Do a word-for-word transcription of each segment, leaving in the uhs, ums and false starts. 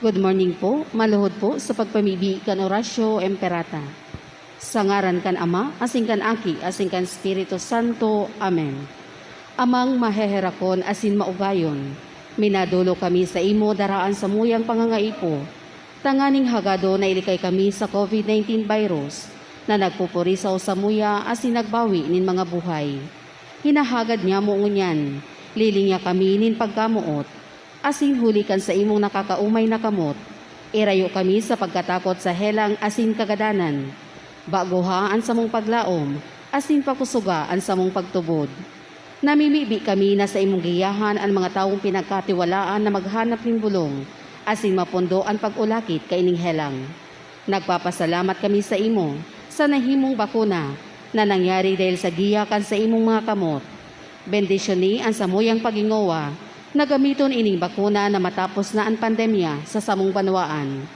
Good morning po. Maluhod po sa pagpamibi kan Oratio Imperata. Sa ngaran kan Ama, asin kan Aki, asin kan Espiritu Santo. Amen. Amang maheherakon asin maugayon, minadolo kami sa imo daraan samuyang pangangaipo, tanganing hagado na ilikay kami sa COVID nineteen virus na nagpupurisaw samuya asin nagbawi nin mga buhay. Hinahagad nyamo ngunyan, lilinga kami nin pagkamoot, asin huli kan saimong nakakaomay na kamot, irayo kami sa pagkatakot sa helang asin kagadanan. Bagoha an samong paglaom, asin pakusoga an samong pagtubod. Namimibi kami na saimong giyahan an mga tawong pinagkatiwalaan na maghanap nin bolong, asin mapundo an pag-ulakit kaining helang. Nagpapasalamat kami saimo sa nahimong bakuna na nangyari dahil sa giya kan saimong mga kamot. Bendisyoni an samuyang paghingowa na gamiton ining bakuna na matapos na an pandemya sa samong banwaan.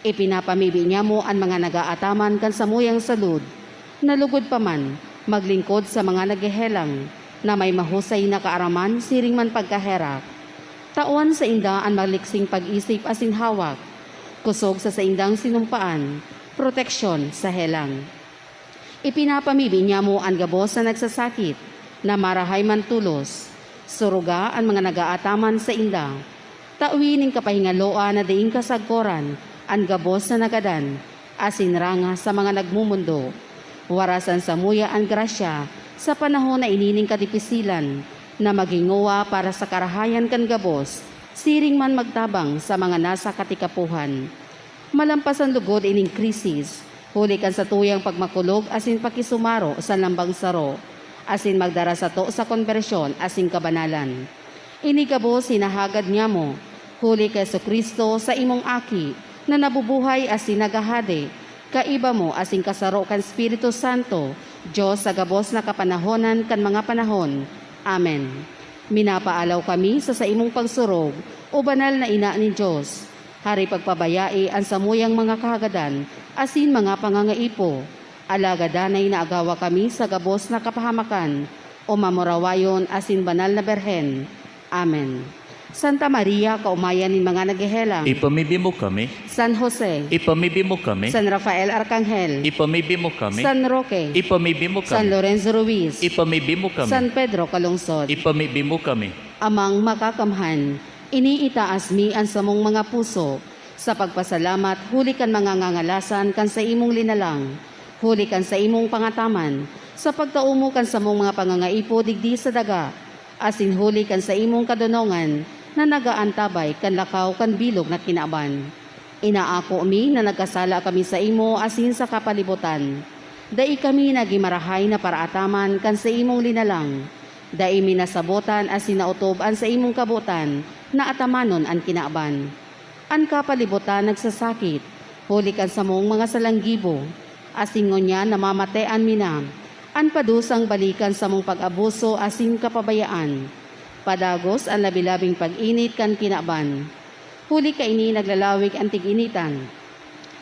Ipinapamibi nyamo an mga nag-aataman kan samuyang salud, na lugod pa man maglingkod sa mga naghehelang na may mahusay na kaaraman siring man pagkaherak. Tawan sainda an maliksing pag-isip asin hawak, kosog sa saindang sinumpaan, proteksyon sa helang. Ipinapamibi nyamo an gabos na nagsasakit na marahay man tolos. Suruga an mga nag-aataman sainda. Tawi nin kapahingaloan na daing kasagkoran an gabos na nagadan asin ranga sa mga nagmomondo. Warasan samuya an grasya sa panahon na ini nin kadipisilan na maghingowa para sa karahayan kan gabos, siring man magtabang sa mga nasa katikapohan. Malampasan lugod ining krisis, huli kan satuyang pagmakulog asin pakisumaro sa lambang saro, asin magdara sato sa konbersyon asin kabanalan. Ini gabos hinahagad nyamo, huli ki Jesu-Cristo, saimong Aki, na nabubuhay asin naghahade, kaiba mo asin kasaro kan Espiritu Santo, Dios sa gabos na kapanahonan kan mga panahon. Amen. Minapaalaw kami sa saimong pagsurog, O Banal na Ina nin Dios. Hari pagpabayai an samuyang mga kahagadan asin mga pangangaipo. Alagad danay na agawa kami sa gabos na kapahamakan, O Mamurawayon asin Banal na Birhen. Amen. Santa Maria, kaomayan nin mga naghehelang. Ipamibi mo kami. San Jose. Ipamibi mo kami. San Rafael Arcangel. Ipamibi mo kami. San Roque. Ipamibi mo kami. San Lorenzo Ruiz. Ipamibi mo kami. San Pedro Calungsod. Ipamibi mo kami. Amang Makakamhan, iniitaas mi an samong mga puso sa pagpasalamat huli kan mga ngangalasan kan saimong linalang, huli kan saimong pangataman, sa pagtao mo kan samong mga pangangaipo digdi sa daga, asin huli kan saimong kadonongan na nag-aantabay kan lakaw kan bilog na kinaban. Inaako mi na nagkasala kami saimo asin sa kapalibotan. Dai kami nagin marahay na paraataman kan saimong linalang. Dai mi nasabotan asin naotob an saimong kabotan na atamanon an kinaban. An kapalibotan nagsasakit, huli kan samong mga salanggibo, asin ngunyan namamatean mi na an padusang balikan samong pag-abuso asin kapabayaan. Padagos an labi-labing pag-init kan kinaban. Huli kaini naglalawig an tig-initan.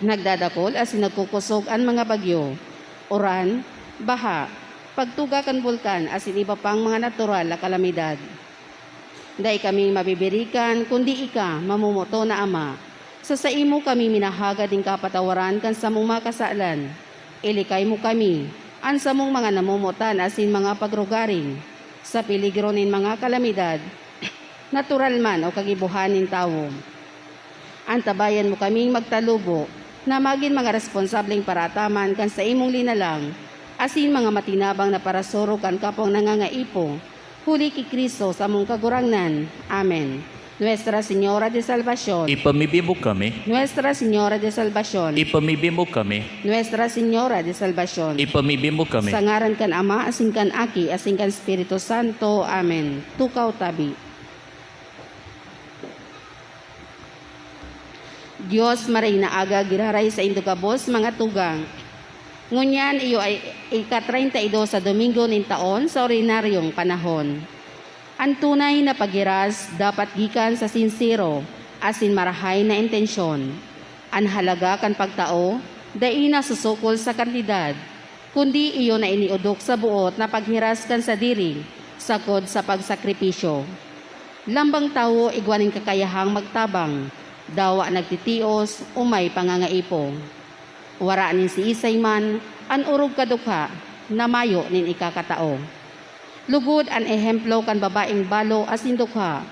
Nagdadakol asin nagkukosog an mga bagyo, uran, baha, pagtuga kan bulkan asin iba pang mga natural na kalamidad. Dai kami mabibirikan, kundi ika, mamomoton na Ama. Sa saimo kami minahagad nin kapatawaran kan samong mga kasalan. Ilikay mo kami, an samong mga namomotan asin mga pagrugaring, sa peligro nin mga kalamidad, natural man o kagibohan nin tawo. Antabayan mo kaming magtalubo na magin mga responsableng paraataman kan saimong linalang, asin mga matinabang na parasurog kan kapwang nangangaipo, huli ki Cristo samong Kagurangnan. Amen. Nuestra Señora de Salvacion. Ipamibi mo kami. Nuestra Señora de Salvacion. Ipamibi mo kami. Nuestra Señora de Salvacion. Ipamibi mo kami. Sa ngaran kan Ama, asin kan Aki, asin kan Espiritu Santo. Amen. Tukaw tabi. Dios, maray na aga, giraray saindo gabos mga tugang. Ngunyan iyo ay ika-treinta y dos sa Domingo nin taon sa ordinaryong panahon. An tunay na paggiras dapat gikan sa sinsero asin marahay na intensyon. An halaga kan pagtao dai nasusukol sa kantidad, kundi iyo na iniodok sa boot na paghiras kan sadiri sagkod sa pagsakripisyo. Lambang tawo igwa nin kakayahang magtabang, Dawa nagtitios o may pangangaipo. Wara nin siisay man an orog kadukha na mayo nin ikakatao. Lugod an ehemplo kan babaeng balo asin dukha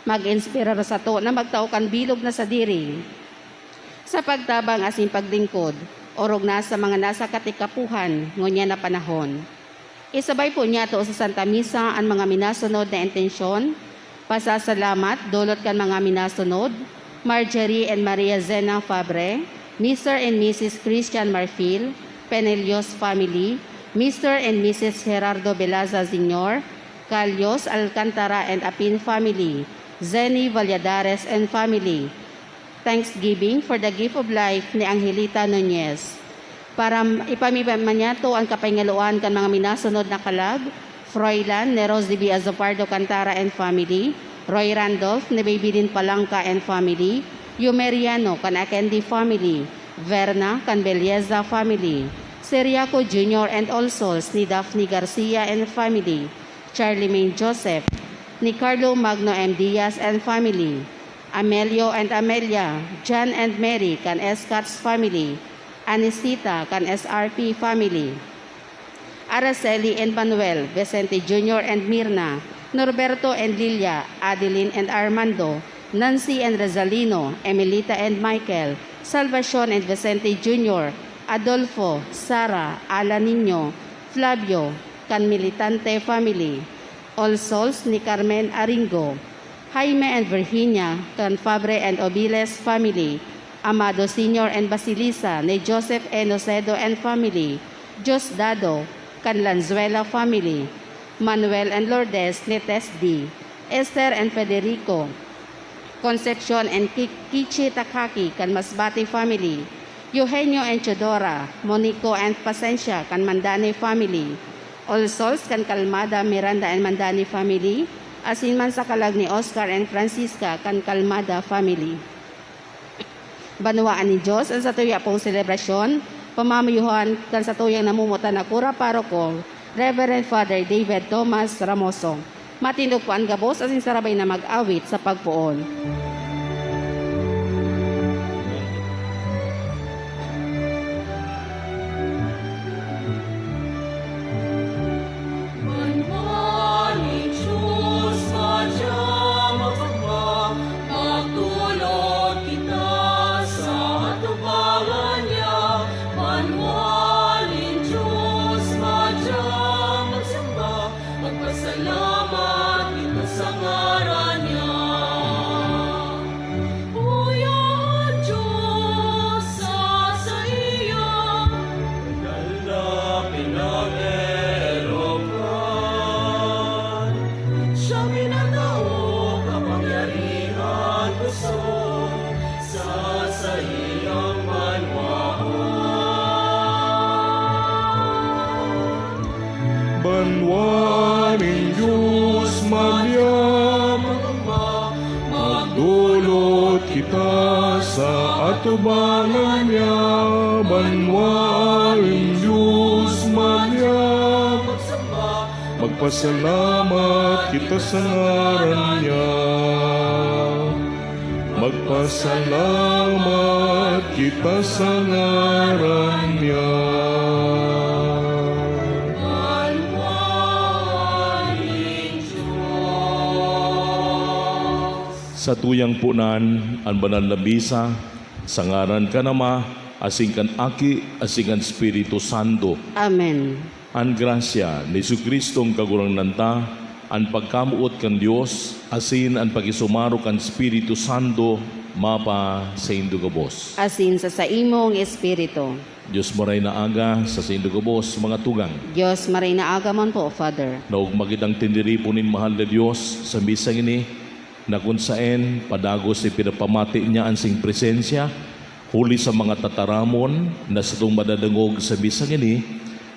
mag-inspirar sato na magtao kan bilog na sadiri sa pagtabang asin paglingkod, orog na sa mga nasa katikapohan ngunyan na panahon. Isabay po niyato sa Santa Misa an mga minasunod na intensyon: pasasalamat dolot kan mga minasunod: Marjorie and Maria Zena Fabre, Mister and Missus Christian Marfil, Penelios family, Mister and Missus Gerardo Belaza Senior, Calios Alcantara and Apin family, Zenny Valladares and family. Thanksgiving for the gift of life ni Angelita Nunez. Para m-, ipamiba man niyato an kapahingaloan kan mga minasunod na kalag: Froilan ni Rose D B Azopardo Cantara and family, Roy Randolph ni Baby Lynn Palangka and family, Yumeriano kan Akendi family, Verna kan Belleza family, Seriaco Junior and All Souls ni Daphne Garcia and family, Charlemagne Joseph ni Carlo Magno M Diaz and family, Amelio and Amelia, John and Mary kan Escats family, Anisita kan S R P family, Araceli and Manuel, Vicente Junior and Mirna, Norberto and Lilia, Adeline and Armando, Nancy and Rezalino, Emilita and Michael, Salvacion and Vicente Junior, Adolfo, Sara, Alan Niño, Flavio, kan Militante family, All Souls ni Carmen Aringo, Jaime and Virginia kan Fabre and Obiles family, Amado Senior and Basilisa ni Joseph Enocedo and family, Diosdado kan Lanzuela family, Manuel and Lourdes ni Tess D, Esther and Federico, Concepcion and Ki-, Kichi Takaki kan Masbate family, Eugenio and Teodora, Monico and Pasencia kan Mandani family, All Souls kan Calmada, Miranda and Mandani family, asin man sa kalag ni Oscar and Francisca kan Calmada family. Banwaan nin Dios an satuya pong selebrasyon, pamamayohan kan satuyang namomotan na kura paroko, Reverend Father David Thomas Ramoso. Matindog po an gabos asin sarabay na mag-awit sa pagpoon. Magdolot kita sa atubangan niya, banwaan nin Dios, madyang magsamba, magpasalamat kita sa ngaran niya. Uya an Dios sa saiya, banal na pinag-erokan, siya pinatao kapangyarihan kusog sa saiyang banwaan. Banwaan nin Dios madyang, magdolot kita sa atubangan niya. Banwaan nin Dios madyang, magpasalamat kita sa ngaran niya. Magpasalamat kita sa ngaran niya. Satuyang punan an banal na misa, sa ngaran kan Ama, asin kan Aki, asin kan Espiritu Santo. Amen. An grasya ni Jesu-Cristong Kagurangnan ta, an pagkamoot kan Dios, asin an pakisumaro kan Espiritu Santo, mapa saindo gabos. Asin sa saimong espiritu. Dios maray na aga sa saindo gabos, mga tugang. Dios maray na aga man po, Father. Naogma kitang tiniripon nin mahal na Dios sa misang ini, na kun saen padagos ipinapamati niya an saiyang presensya, huli sa mga tataramon na satong madadangog sa misang ini,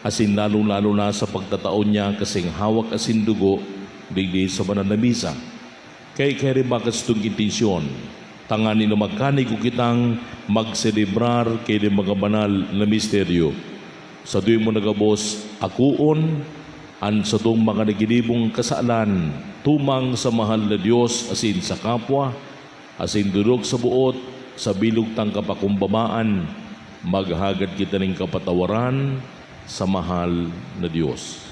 asin lalong-lalo na sa pagtatao niya kasing hawak asin dugo digdi sa banal na misa. Kaya kairiba kan satong intensyon, tanganing na magkanigo kitang magselebrar kaini mga banal na misteryo. Satuya mo na gabos akoon an satong mga naginibong kasalan tumang sa mahal na Dios asin sa kapwa, asin durog sa boot Sa bilog tang kapakumbabaan, maghagad kita nin kapatawaran sa mahal na Dios.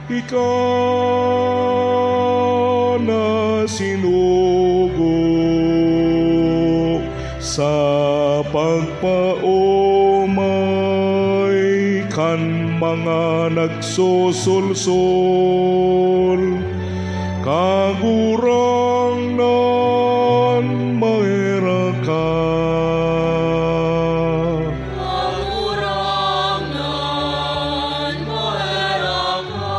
Ika na sinugo sa pagpaomay kan mga nagsosolsol. Kagurangnan, maherak ka. Kagurangnan, maherak ka.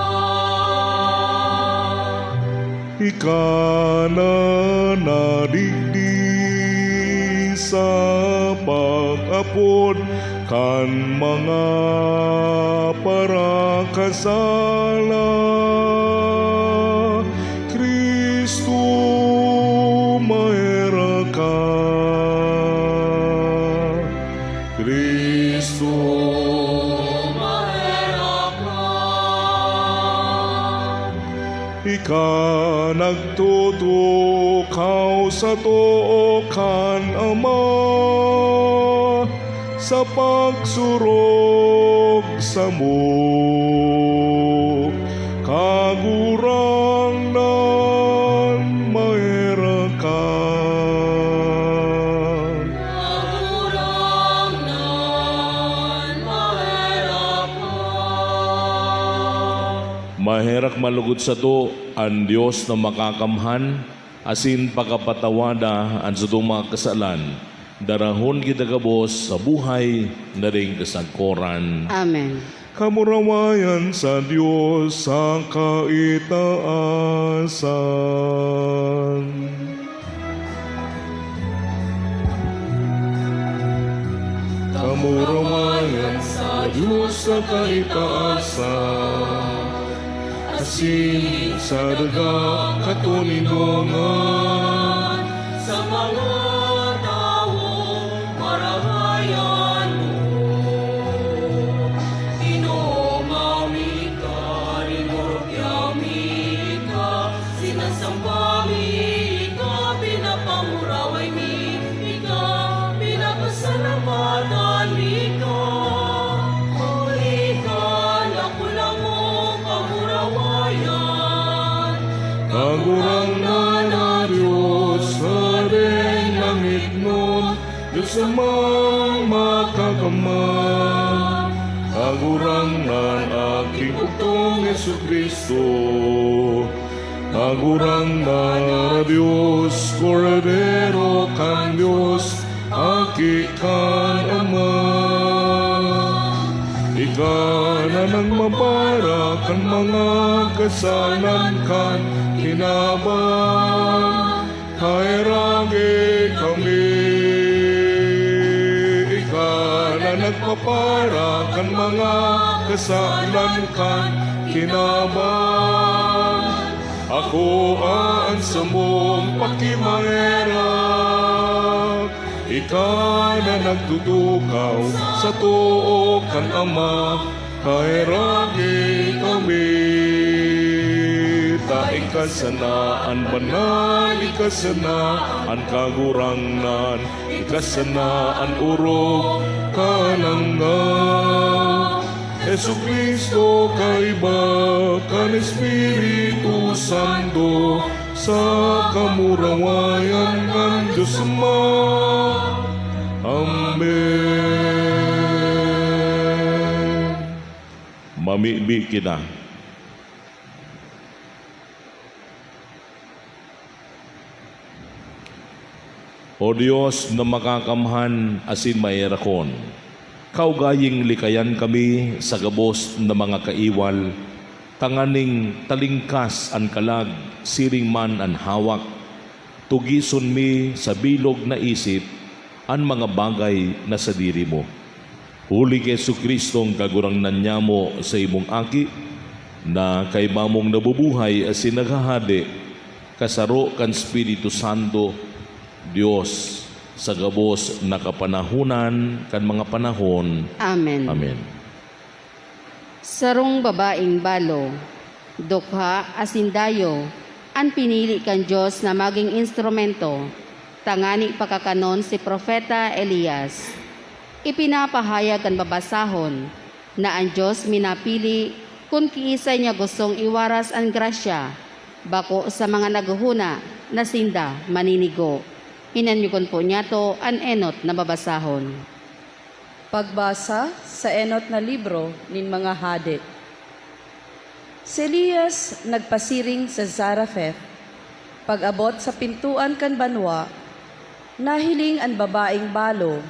Ika na nadigdi sa pag-apod kan mga parakasala. Cristo, maherak ka. Cristo, maherak ka. Ika nagtutukaw sa too kan Ama sa pagsurog samo. Kagurangnan, maherak ka. Kagurangnan, maherak ka. Maherak man lugod sato an Dios na makakamhan, asin pakapatawada an satong mga kasalan. Darahon kita gabos sa buhay na ring kasagkoran. Amen. Kamurawayan sa Dios sa kaitaasan. Kamurawayan sa Dios sa kaitaasan, asin sa daga katoninongan. Sa mga tawong marahayan mo, inomaw mi ka, rinurugya mi ka, sinasamba mi ka, pinapamuraway mi ka, pinapasalamatan mi ka. Huli ka na kulang mong kamurawayan. Kagurangnan na Dios, Hadeng langit mo, Dios Amang makakamhan. Kagurangnan, Aki bugtong Jesu-Cristo. Kagurangnan na Dios, Kordero kan Dios, Aki kan Ama. Ika na nagmapara kan mga kasalan kan kinaban. Kaheragi kami. Ika na nagpapara kan mga kasalan kan kinaban. Akoa an samong pakimaherak. Ika na nagtutukaw sa too kan Ama. Kaheragi kami. Ta ika sana an banal, ika sana an kagurangnan, ika sana an orog kan angga. Jesu-Cristo, kaiba kan Espiritu Santo, sa kamurawayan kan Dios Ama. Amen. Mamibi kita. O Dios na makakamhan asin maherakon, kaugaying likayan kami sa gabos na mga kaiwal, tanganing talingkas an kalag siring man an hawak. Tugison mi sa bilog na isip an mga bagay na sadiri mo. Huli ki Jesu-Cristong Kagurangnan nyamo, sa imong Aki, na kaiba mong nabubuhay asin naghahade, kasaro kan Espiritu Santo, Dios, sa gabos na kapanahonan kan mga panahon. Amen. Amen. Sarong babaeng balo, dukha asin dayo an pinili kan Dios na magin instrumento tangani pakakanon si Propeta Elias. Ipinapahayag kan babasahon na an Dios minapili kun kiisay niya gustong iwaras an grasya, bako sa mga naghohona na sinda maninigo. Hinanyogon po niyato an enot na babasahon. Pagbasa sa enot na libro nin mga Hade. Si Elias nagpasiring sa Zarephath. Pag-abot sa pintoan kan banwa, nahiling an babaeng balo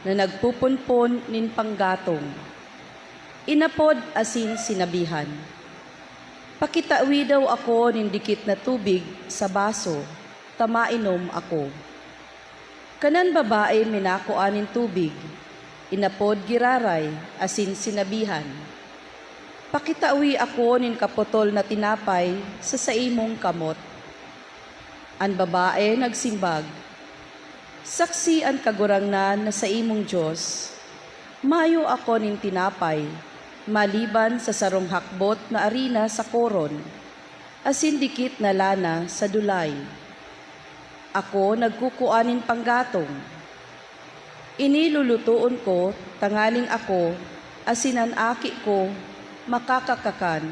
na nagpupunpon nin panggatong. Inapod asin sinabihan, "Pakitawi daw ako nin dikit na tubig sa baso, ta mainom ako." Kan an babae minakua nin tubig, inapod giraray asin sinabihan, "Pakitawi ako nin kaputol na tinapay sa saimong kamot." An babae nagsimbag, "Saksi an Kagurangnan na saimong Dios, mayo ako nin tinapay maliban sa sarong hakbot na arina sa koron asin dikit na lana sa dulay. Ako nagkukua nin panggatong. Ini lulutoon ko tanganing ako asin an aki ko makakakakan,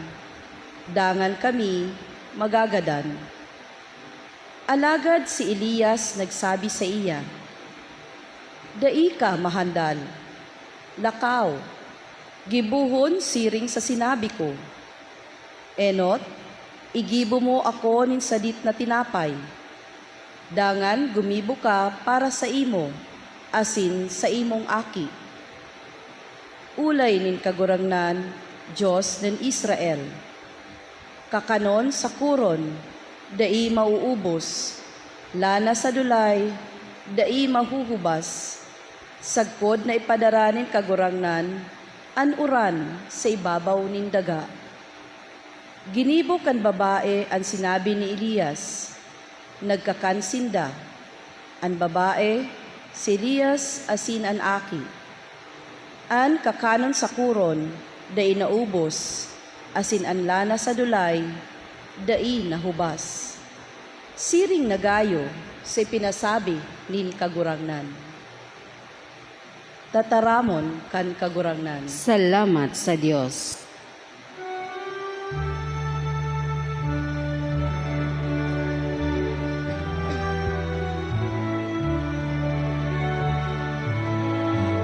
dangan kami magagadan." Alagad si Elias nagsabi saiya, "Dai ka mahandal. Lakaw, gibohon siring sa sinabi ko. Enot, igibo mo ako nin sadit na tinapay. Dangan gumibo ka para saimo asin saimong aki. Olay nin Kagurangnan, Dios nin Israel, kakanon sa koron, dai mauubos, lana sa dulay, dai mahuhubas, sagkod na ipadara nin Kagurangnan an uran sa ibabaw nin daga." Ginibo kan babae an sinabi ni Elias. Nagkakan sinda, an babae, si Elias asin an aki. An kakanon sa koron dai naubos, asin an lana sa dulay dai nahubas. Siring na gayo sa ipinasabi nin Kagurangnan. Tataramon kan Kagurangnan. Salamat sa Dios.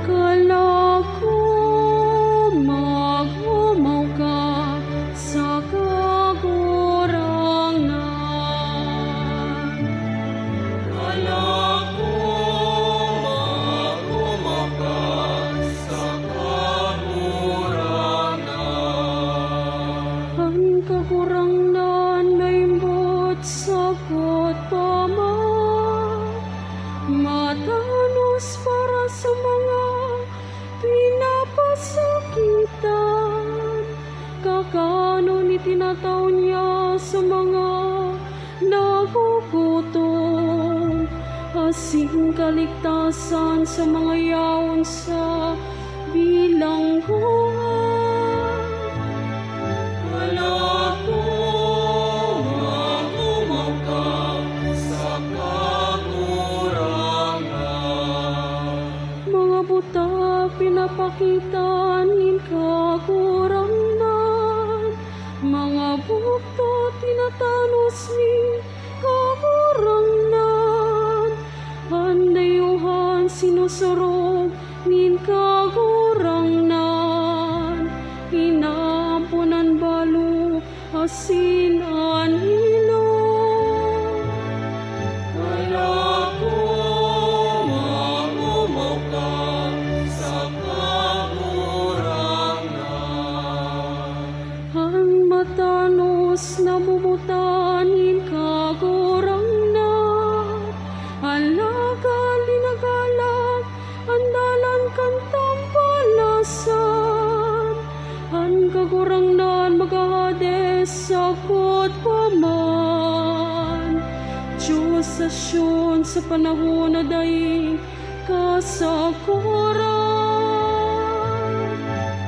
Kalako, maghumaw ka sa Kagurangnan. Kalako, maghumaw ka sa Kagurangnan. An Kagurangnan maimbot sagkod pa man, matanos para sa mga pinapasakitan. Kakanon itinatao niya sa mga nagugutom, asin kaligtasan sa mga yaon sa bilanggoan. Kalako, maghumaw ka sa Kagurangnan. Mga buta pinapakita nin Kagurangnan, mga bugto tinatanos nin Kagurangnan, an dayuhan sinusurog nin Kagurangnan, inaampon an balo asin an ilog. Kalako, maghumaw ka sa Kagurangnan. Sasyon sa panahon na dai kasakoran.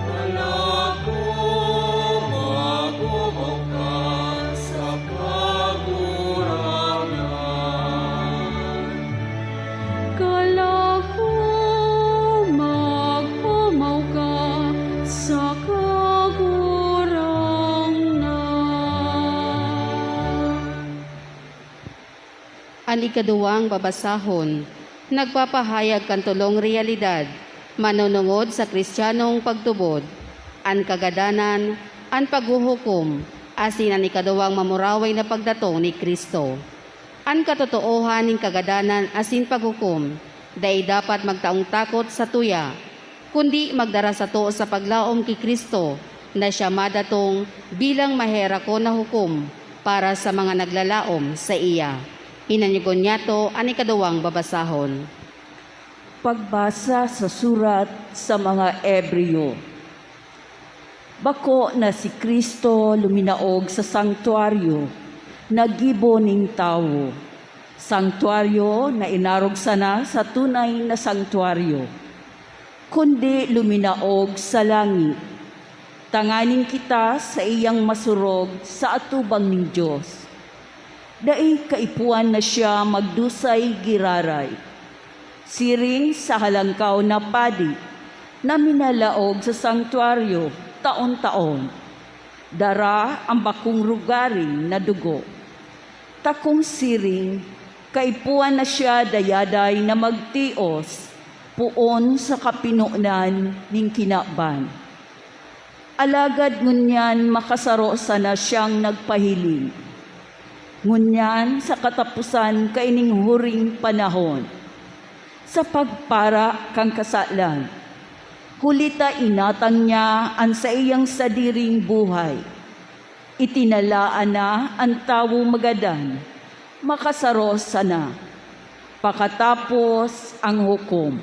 Kala ko mag-omaw ka sa Kagurangnan. An ikaduwang babasahon nagpapahayag kan tolong realidad manunungod sa Kristiyanong pagtubod: an kagadanan, an paghuhukom, asin an ikaduwang mamuraway na pagdatong ni Cristo. An katotoohan nin kagadanan asin paghukom dai dapat magtaong takot satuya, kundi magdara sato sa paglaom ki Cristo na siya madatong bilang maherakon na hukom para sa mga naglalaom saiya. Inanyugon niyato an ikaduwang babasahon. Pagbasa sa surat sa mga Ebreo. Bako na si Cristo luminaog sa sangtuaryo na gibo nin tawo, sangtuaryo na inarog sana sa tunay na sangtuaryo, kundi luminaog sa langit, tanganing kita saiyang masurog sa atubang nin Dios. Dai kaipuhan na siya magdusay giraray. Siring sa halangkaw na padi na minalaog sa sangtuaryo taon-taon, dara an bakong rugaring na dugo. Ta kun siring, kaipuhan na siya dayaday na magtios poon sa kapinonan nin kinaban. Alagad ngunyan makasaro sana siyang nagpahiling. Ngunyan, sa kataposan kaining huring panahon, sa pagpara kan kasalan, huli ta inatang niya an saiyang sadiring buhay, itinalaan na an tawo magadan, makasaro sana, pakatapos ang hukom.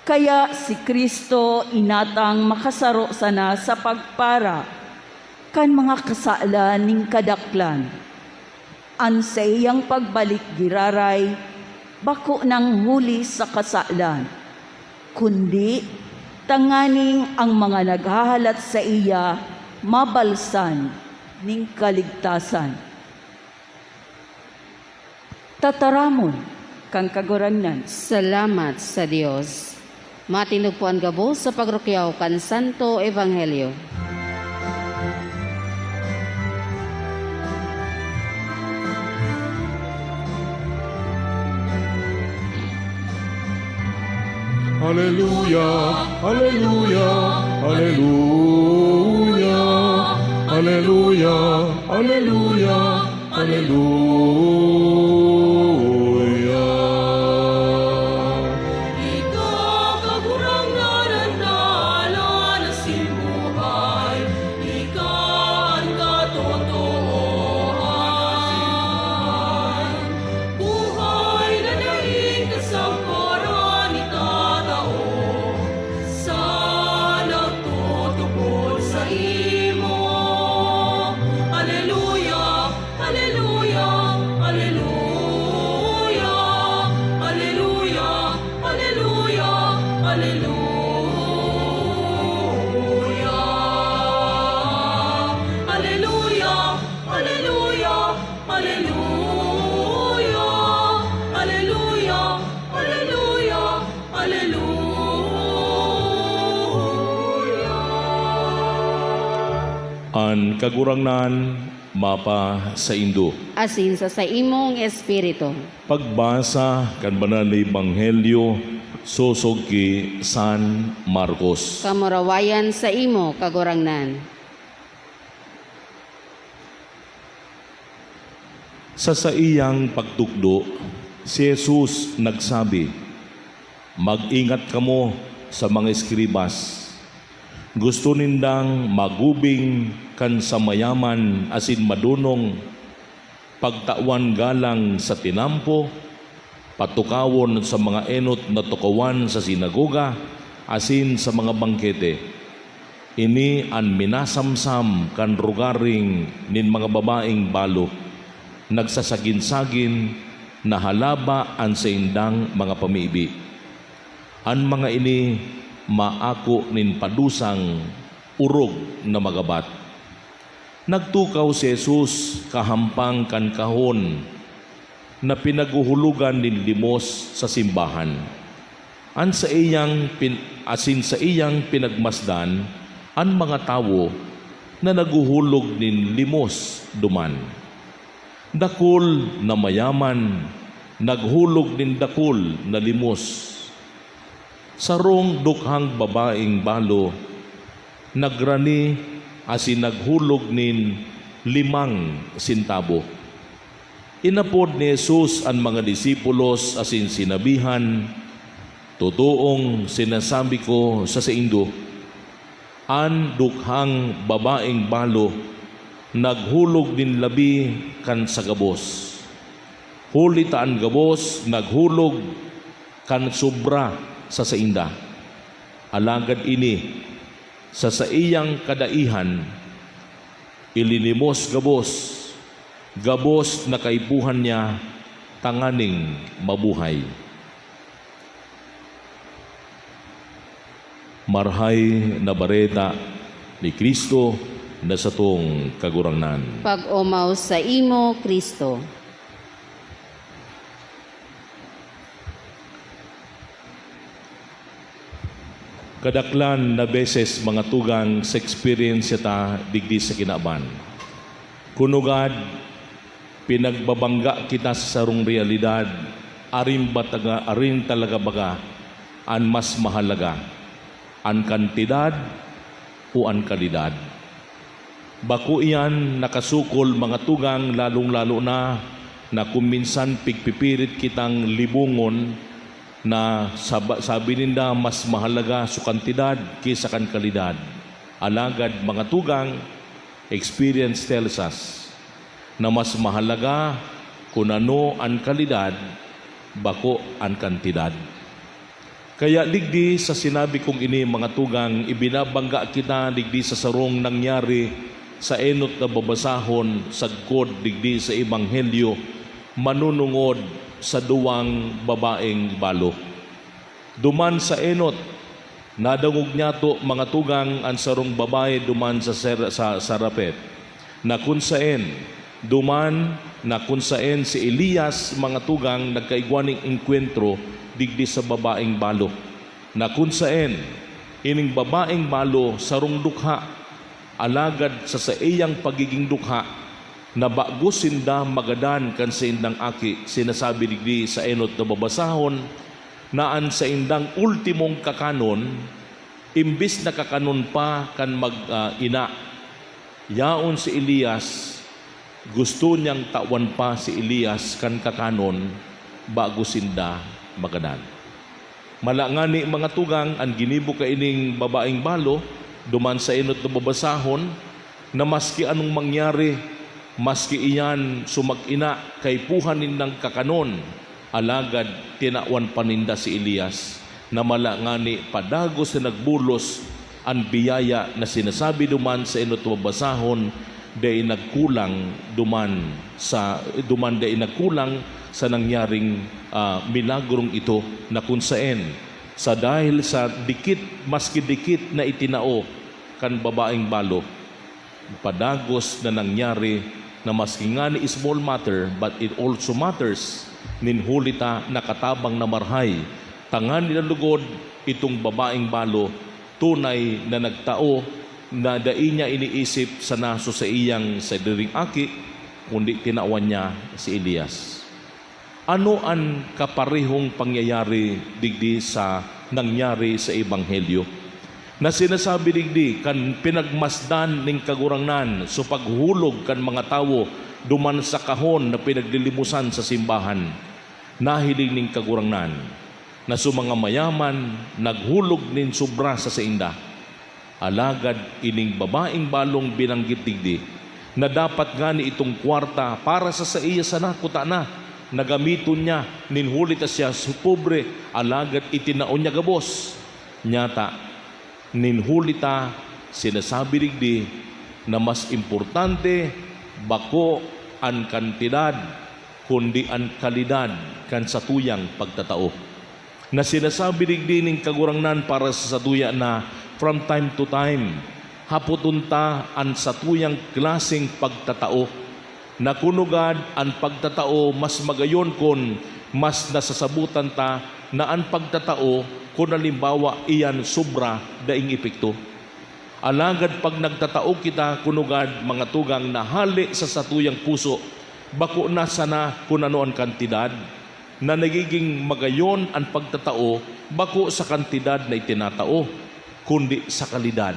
Kaya si Cristo inatang makasaro sana sa pagpara kan mga kasalan nin kadaklan. An saiyang pagbalik giraray bako nang huli sa kasalan, kundi tanganing ang mga naghahalat saiya mabalsan nin kaligtasan. Tataramon kan Kagurangnan. Salamat sa Dios. Matindog po an gabos sa pagrukyaw kan Santo Ebanghelyo. Aleluya, aleluya, aleluya, aleluya, aleluya, aleluya. Ika, Kagurangnan, an dalan asin buhay. Ika an katotoohan, buhay na daing kasangkaran itatao sa nagtutubod saimo. Aleluya, aleluya, aleluya, aleluya, aleluya, aleluya. Aleluya, aleluya, aleluya, aleluya, aleluya, aleluya. An Kagurangnan mapasaindo. Asin sa saimong espiritu. Pagbasa kan Banal na Ebanghelyo sosog ki San Marcos. Kamurawayan saimo, Kagurangnan. Sa saiyang pagtukdo, si Jesus nagsabi, "Mag-ingat kamo sa mga eskribas. Gusto nindang magubing kan sa mayaman asin madonong, pagtawan galang sa tinampo, patukawon sa mga enot na tukawan sa sinagoga asin sa mga bangkete. Ini an minasamsam kan rugaring nin mga babaeng balo, nagsasagin-sagin, Nahalaba an saindang mga pamibi. An mga ini maako nin padusang orog na magabat. Nagtukaw si Jesus kahampang kan kahon na pinaghuhulogan nin limos sa simbahan. An saiyang pin-, asin saiyang pinagmasdan an mga tawo na naghuhulog nin limos duman. Dakul na mayaman naghulog nin dakul na limos. Sarong dukhang babaeng balo nagrani asin naghulog nin limang sentabo. Inapod ni Jesus an mga disipulos asin sinabihan, "Totoong sinasabi ko sa saindo, an dukhang babaeng balo naghulog nin labi kan sa gabos, huli ta an gabos naghulog kan sobra sa sainda. Alagad ini, sa saiyang kadaihan, ilinimos gabos, gabos na kaipuhan niya tanganing mabuhay." Marahay na Bareta ni Cristo na satong Kagurangnan. Pag-omaw saimo, Cristo. Kadaklan na beses, mga tugang, sa eksperyensya ta digdi sa kinaban. Kun ugad, pinagbabangga kita sa sarong realidad, arin ba taga-, arin talaga baga an mas mahalaga, an kantidad o an kalidad? Bako iyan nakasukol, mga tugang, lalong-lalo na, na kung minsan pigpipirit kitang libongon na saba-, sabi ninda, mas mahalaga so kantidad ki sa kan kalidad. Alagad, mga tugang, experience tells us na mas mahalaga kun ano an kalidad, bako an kantidad. Kaya digdi sa sinabi kong ini, mga tugang, ibinabangga kita digdi sa sarong nangyari sa enot na babasahon sagkod digdi sa Ebanghelyo, manunungod sa duwang babaeng balo. Duman sa enot, nadangog niyato, mga tugang, an sarong babae duman sa Ser-, sa Sarepet, na kun saen, duman na kun saen si Elias, mga tugang, nagkaigwa nin engkwentro digdi sa babaeng balo, na kun saen ining babaeng balo sarong dukha, alagad sa saiyang pagiging dukha, na bago sinda magadan kan saindang aki, sinasabi digdi sa enot na babasahon, na an saindang ultimong kakanon, imbis na kakanon pa kan mag, ah, ina, yaon si Elias, gusto niyang tawan pa si Elias kan kakanon bago sinda magadan. Mala ngani, mga tugang, an ginibo kaining babaeng balo, duman sa enot na babasahon, na maski anong mangyari, maski iyan so mag-ina kaipuhan nindang kakanon, alagad tinawan pa ninda si Elias, na mala ngani padagos na nagbulos an biyaya na sinasabi duman sa enot na babasahon, dai nagkulang duman sa, duman dai nagkulang sa nangyaring, ah, milagrong ito, na kun saen, sa dahil sa dikit, maski dikit na itinao kan babaeng balo, padagos na nangyari na maski ngani small matter, but it also matters, nin huli ta nakatabang na marahay, tanganing lugod itong babaeng balo, tunay na nagtao, na dai niya iniisip sana so saiyang sadiring aki, kundi tinawan niya si Elias. Ano an kaparehong pangyayari digdi sa nangyari sa Ebanghelyo, na sinasabi digdi kan pinagmasdan nin Kagurangnan so paghuhulog kan mga tawo duman sa kahon na pinaglilimosan sa simbahan? Nahiling nin Kagurangnan na so mga mayaman naghulog nin sobra sa sainda. Alagad ining babaeng balong binanggit digdi, na dapat ngani itong kwarta para sa saiya sana kutana na gamiton niya, nin huli ta siya pobre, alagad itinao niya gabos. Nyata, nin huli ta, sinasabi digdi na mas importante bako an kantidad kundi an kalidad kan satuyang pagtatao. Na sinasabi digdi nin Kagurangnan para sa satuya na, from time to time, hapoton ta an satuyang klaseng pagtatao. Na kun ugad an pagtatao mas magayon kun mas nasasabotan ta na an pagtatao, kun halimbawa, iyan sobra, daing epekto. Alagad pag nagtatao kita, kun ugad, mga tugang, na hale sa satuyang puso, bako na sana kun ano an kantidad, na nagiging magayon an pagtatao bako sa kantidad na itinatao, kundi sa kalidad.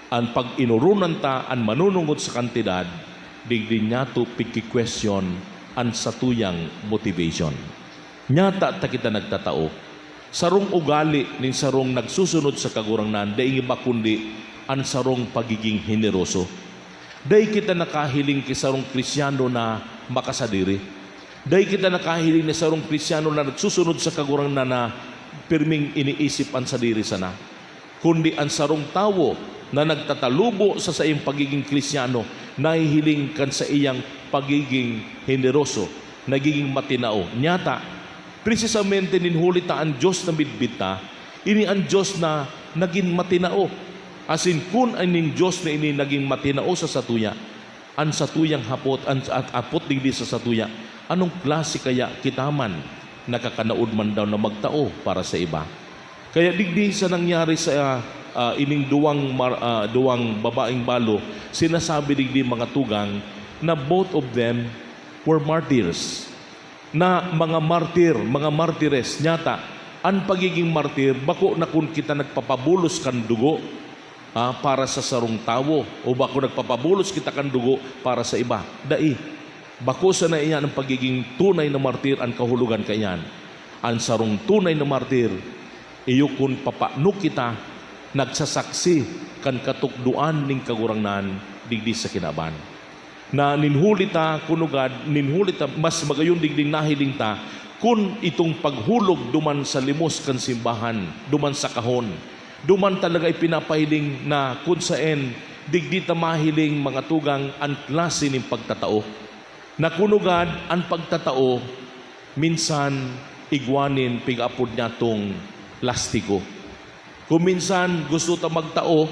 An pag-inoronan ta an manunungod sa kantidad, digdi niyato pigki-question an satuyang motivation. Nyata ta kita nagtatao. Sarong ugali nin sarong nagsusunod sa Kagurangnan, dai iba kundi an sarong pagiging heneroso. Dai kita nakahiling ki sarong Kristiano na makasadiri. Dai kita nakahiling ni sarong Kristiano na nagsusunod sa Kagurangnan na pirming iniisip an sadiri sana. Kundi an sarong tawo na nagtatalubo sa saiyang pagiging Kristiano, nahihiling kan saiyang pagiging heneroso, nagiging matinao. Nyata, presisamente nin huli ta an Dios na midbid ta, ini an Dios na nagin matinao. Asin kun an nin Dios na ini nagin matinao sa satuya, an satuyang hapot, an, at hapot digdi sa satuya, anong klase kaya kita man nakakanaod man daw na magtao para sa iba? Kaya digdi sa nangyari sa, ah, ining duwang mar-, ah, duwang babaeng balo, sinasabi digdi, mga tugang, na both of them were martyrs. Na mga martir, mga martires. Nyata, an pagiging martir, bako na kun kita nagpapabulos kan dugo, ah, para sa sarong tawo, o bako nagpapabulos kita kan dugo para sa iba. Dai. Bako sana iyan an pagiging tunay na martir, an kahulogan kaiyan. An sarong tunay na martir, iyo kun papano kita nagsasaksi kan katukdoan nin Kagurangnan digdi sa kinaban. Na nin huli ta, kun ugad, nin huli ta, mas magayon digding nahiling ta, kun itong paghulog duman sa limos kan simbahan, duman sa kahon, duman talaga ipinapahiling na kun saen digdi ta mahiling, mga tugang, an klase nin pagtatao. Na kun ugad, an pagtatao, minsan, igwa nin pig-aapod nyatong plastiko. Kun minsan, gusto ta magtao,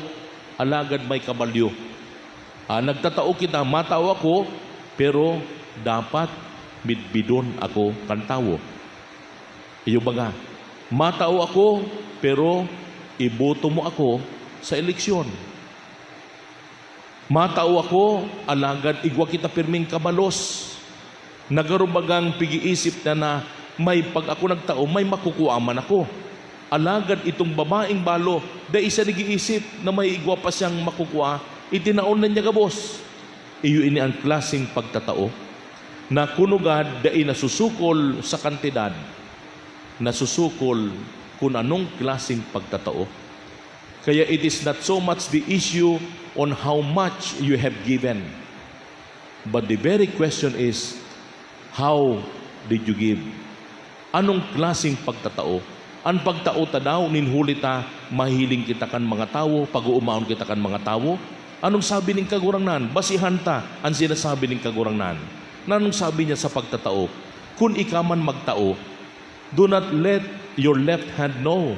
alagad may kabalyo. Ah, nagtatao kita, matao ako, pero dapat midbidon ako kan tawo. Iyo baga, matao ako, pero iboto mo ako sa eleksyon. Matao ako, alagad igwa kita pirming kabalos. Nagaro bagang pig-iisip na, na may pag ako nagtao, may makukua man ako. Alagad itong babaeng balo, dai siya nag-iisip na may igwa pa siyang makukua, itinaon na niya gabos. Iyo ini an klaseng pagtatao na kun ugad dai nasusukol sa kantidad, nasusukol kun anong klaseng pagtatao. Kaya it is not so much the issue on how much you have given, but the very question is, how did you give? Anong klaseng pagtatao? An pagtao ta daw, nin huli ta, mahiling kita kan mga tawo, pag-oomaon kita kan mga tawo? Anong sabi nin Kagurangnan? Basihan ta an sinasabi nin Kagurangnan. Na anong sabi niya sa pagtatao? Kun ika man magtao, "Do not let your left hand know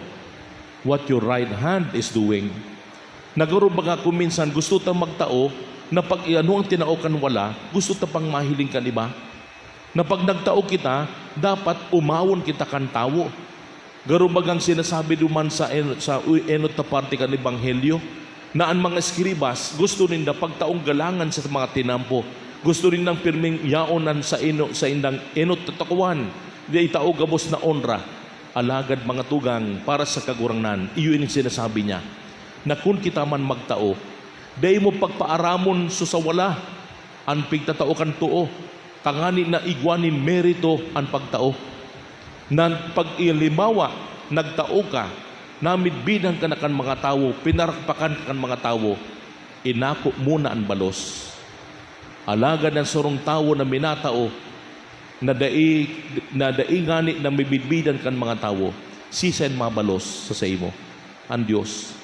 what your right hand is doing." Nagaro baga kun minsan gusto ta magtao, na pag ano ang tinao kan wala, gusto ta pang mahiling kan iba? Na pag nagtao kita, dapat omawon kita kan tawo. Garo bagang sinasabi duman sa en-, sa u-, enot na parte kan Ebanghelyo, na an mga eskribas gusto ninda pagtaong galangan sa mga tinampo. Gusto nindang pirming yaon an sa eno-, saindang enot na takuan, di itao gabos na onra. Alagad, mga tugang, para sa Kagurangnan, iyo ini sinasabi niya, na kun kita man magtao, dai mo pagpaaramon so sa wala an pigtatao kan too, tangani na igwa nin merito an pagtao. Nag-, pag-, halimbawa, nagtao ka, namidbidan ka na kan mga tawo, pinarakpakan ka kan mga tawo, inako mo na an balos. Alagad an sarong tawo na minatao, na dai, na dai ngani na mibidbidan kan mga tawo, siisay an mabalos sa saimo? An Dios.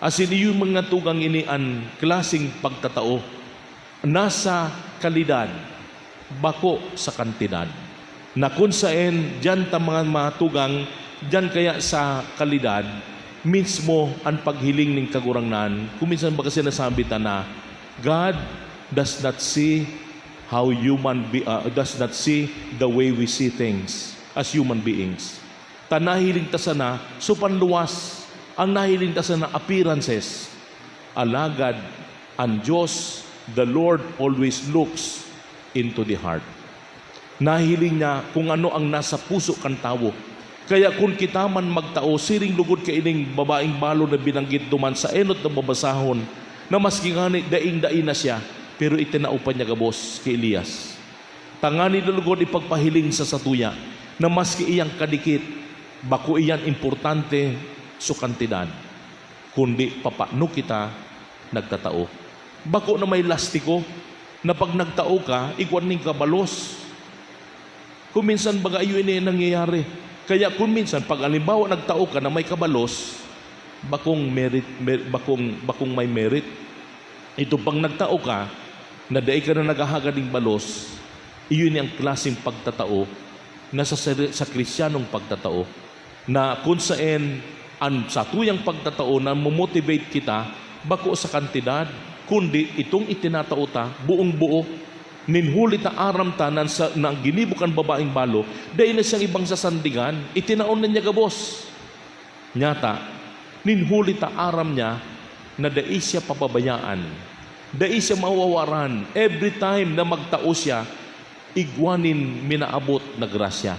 Asin iyo, mga tugang, ini an klaseng pagtatao. Nasa kalidad. bako sa kantidad. Na kun saen, diyan ta mga, mga tugang, diyan kaya sa kalidad, mismo an paghiling nin Kagurangnan, kung minsan baga sinasabi ta na, God does not see how human be-, ah, does not see the way we see things as human beings. Ta nahiling ta sana so panluwas, ang nahiling ta sana appearances. Alagad an Diyos, the Lord, always looks into the heart. Nahiling niya kung ano ang nasa puso kan tawo. Kaya kun kita man magtao, siring lugod kaining babaeng balo na binanggit duman sa enot na babasahon, na maski ngani daing-dai na siya, pero itinao pa niya gabos ki Elias. Tanganing lugod ipagpahiling sa satuya na maski iyang kadikit, bako iyan importante so kantidad, kundi papano kita nagtatao. Bako na may lastiko na pag nagtao ka, igwa nin kabalos. Kung minsan baga iyo ini nangyayari. Kaya kung minsan, pag halimbawa nagtao ka na may kabalos, bakong merit, mer-, bakong, bakong may merit. Ito pag nagtao ka, na dai ka na naghahagad nin balos, iyo ini ang klaseng pagtatao na sa seri-, sa Kristiyanong pagtatao, na kun saen an satuyang pagtatao namomotivate kita bako sa kantidad, kundi itong itinatao ta buong-buo. Nin huli ta aram ta na sa, na ginibo kan babaeng balo, dai na siyang ibang sasandigan, itinao na niya gabos. Nyata, nin huli ta aram niya na dai siya pababayaan, dai siya mawawaran. Every time na magtao siya, igwa nin minaabot na grasya.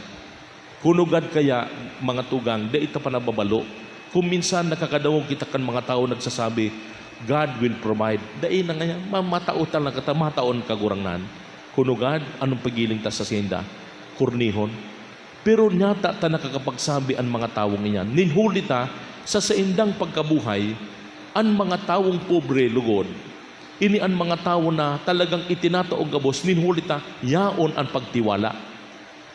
Kunogad kaya, mga tugang, dai ta pa nababalo? Kung minsan nakakadangog kita kan mga tawo nagsasabi, "God will provide." Dai na ngayan, ma-, matao talaga ta, matao an Kagurangnan. Kunogad, anong paghiling ta sa sainda? Kornihon. Pero nyata ta nakakapagsabi an mga tawong iyan. Nin huli ta, sa saindang pagkabuhay, an mga tawong pobre, lugod, ini an mga tawo na talagang itinatao gabos, nin huli ta, yaon an pagtiwala.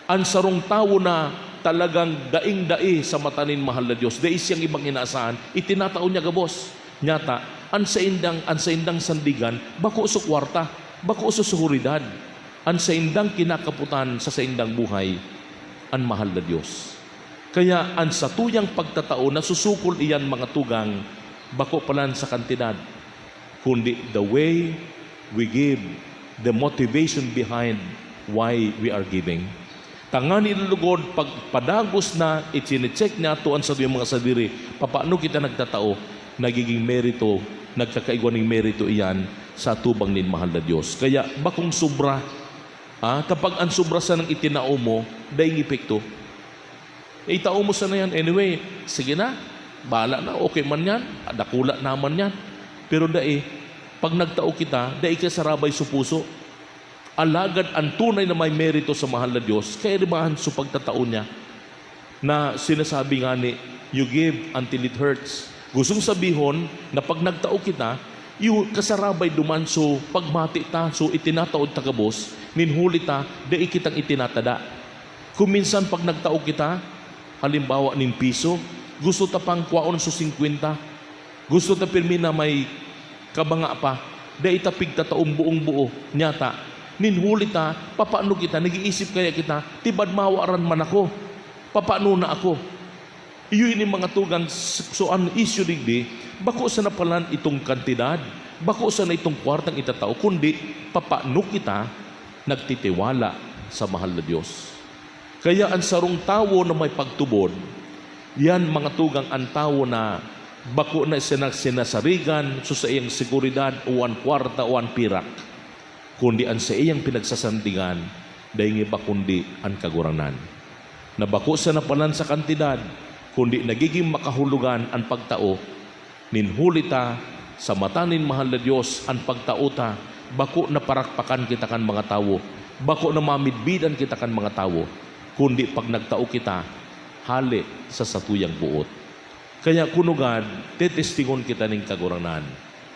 An sarong tawo na talagang daing-dai sa mata nin mahal na Dios, dai siyang ibang inaasahan, itinatao niya gabos. Nyata, an saindang, an saindang sandigan, bako sa kwarta, bako sa seguridad. An saindang kinakapotan sa saindang buhay, an mahal na Dios. Kaya an satuyang pagtatao nasusukol iyan, mga tugang, bako palan sa kantidad, kundi the way we give, the motivation behind why we are giving. Tanganing lugod, pag padagos na, ichine-check niyato an satuyang mga sadiri, papaano kita nagtatao, nagiging merito, nagkakaigwa nin merito iyan sa atubang nin mahal na Dios. Kaya bakong sobra, ah, kapag an sobra sanang itinao mo, daing epekto. Itao mo sana yan. Anyway, sige na. Bahala na. Okay man yan. Dakula naman yan. Pero dai, pag nagtao kita, dai ka sarabay sa puso. Alagad an tunay na may merito sa mahal na Dios, kairibahan sa pagtatao niya na sinasabi ngani, "You give until it hurts." Gustong sabihon na pag nagtao kita, iyo kasarabay duman so pagmati ta, so itinataod ta gabos, nin huli ta, dai kitang itinatada. Kung minsan pag nagtao kita, halimbawa nin piso, gusto ta pang kwaon so singkwenta. Gusto ta pirmi na may kabanga pa. Dai ta pigtataong buong-buo. Nyata, nin huli ta, papaano kita, nag-iisip kaya kita, "Tibad mawaran man ako. Papaano na ako?" Iyo ini mga tugang, s-, so an isyu digdi, bako sana palan itong kantidad, bako sana itong kwartang itatao, kundi papaano kita nagtitiwala sa mahal na Dios. Kaya an sarong tawo na may pagtubod, yan, mga tugang, an tawo na bako na sina-, sinasarigan so saiyang seguridad o an kwarta o an pirak, kundi an saiyang pinagsasandigan dai iba kundi an Kagurangnan. Na bako sana palan sa kantidad, kundi nagiging makahulogan an pagtao. Nin huli ta, sa mata nin mahal na Dios, an pagtao ta, bako na parakpakan kita kan mga tawo, bako na mamidbidan kita kan mga tawo, kundi pag nagtao kita, hale sa satuyang boot. Kaya kunogad, tetestingon kita nin Kagurangnan,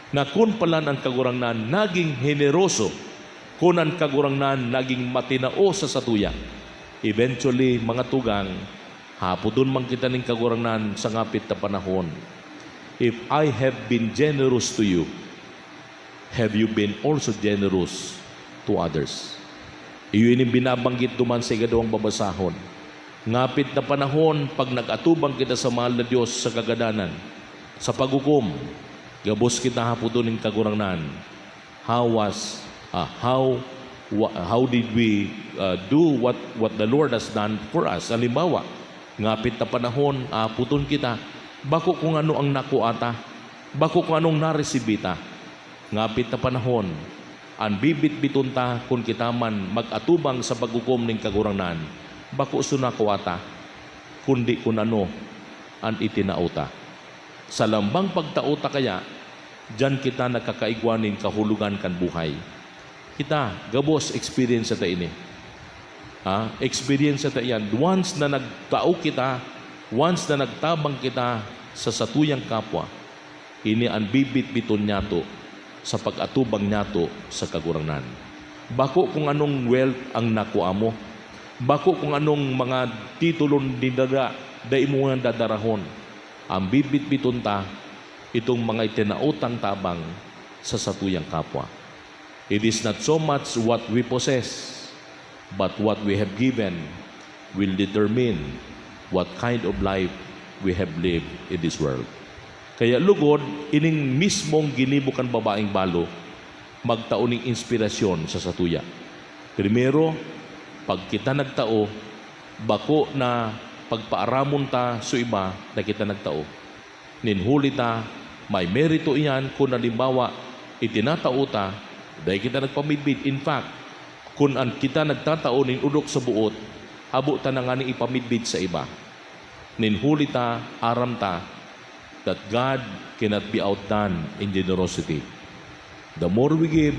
na kun palan an Kagurangnan naging heneroso, kun an Kagurangnan naging matinao sa satuya, eventually, mga tugang, hapodon man kita nin Kagurangnan sa ngapit na panahon, "If I have been generous to you, have you been also generous to others?" Iyo ini binabanggit duman sa ikaduwang babasahon. Ngapit na panahon, pag nag-atubang kita sa mahal na Dios sa kagadanan, sa paghukom, gabos kita hapoton nin Kagurangnan. How was, ah, how, wha-, how did we, ah, do what, what the Lord has done for us? Halimbawa, ngapit na panahon, hapoton kita, bako kung ano ang nakua ta, bako kung anong naresibi ta. Ngapit na panahon, an bibitbiton ta kun kita man mag-atubang sa paghukom nin Kagurangnan, bako sa nakua ta, kundi kun ano an itinao ta. Sa lambang pagtao ta kaya, diyan kita nagkakaigwa nin kahulogan kan buhay. Kita, gabos, experience ta ini. Ha? Experience ta iyan. Once na nagtao kita, once na nagtabang kita sa satuyang kapwa, ini an bibitbiton niyato sa pag-atubang niyato sa Kagurangnan. Bako kung anong wealth ang nakua mo, bako kung anong mga titulong dinada, dai mo ngan dadarahon. Ang bibitbiton ta, itong mga itinao tang tabang sa satuyang kapwa. It is not so much what we possess, but what we have given will determine what kind of life we have lived in this world. Kaya lugod, ining mismong ginibo kan babaeng balo, magtao nin inspirasyon sa satuya. Primero, pag kita nagtao, bako na pagpaaramon ta sa iba na kita nagtao. Nin huli ta, may merito iyan kun halimbawa, itinatao ta, dai kita nagpamidbid. In fact, kun an kita nagtatao nin odok sa boot, habo ta na nganing ipamidbid sa iba. Nin huli ta, aram ta that God cannot be outdone in generosity. The more we give,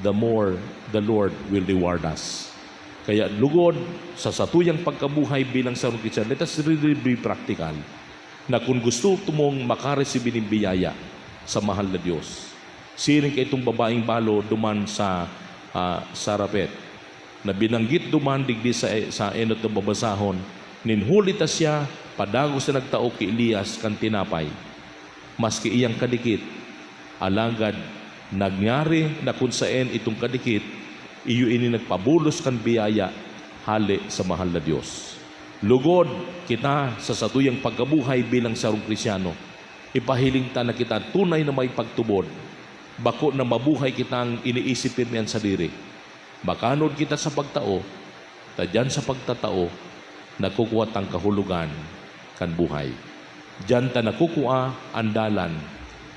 the more the Lord will reward us. Kaya lugod, sa satuyang pagkabuhay bilang sarong Kristiyan, let us really be practical, na kun gusto mong makaresibi nin biyaya sa mahal na Dios, siring kaitong babaeng balo duman sa, ah, Sarepta, na binanggit duman digdi sa, sa enot na babasahon, nin huli ta siya, padagos na nagtao ki Elias kan tinapay, maski iyang kadikit. Alagad nangyari na kun saen itong kadikit, iyo ini nagpabulos kan biyaya hale sa mahal na Dios. Lugod, kita sa satuyang pagkabuhay bilang sarong Kristiano, ipahiling ta na kita tunay na may pagtubod, bako na mabuhay kitang iniisip pirmi an sadiri. Makanod kita sa pagtao, ta diyan sa pagtatao, nagkukua tang kahulogan kan buhay. Diyan ta nagkukua an dalan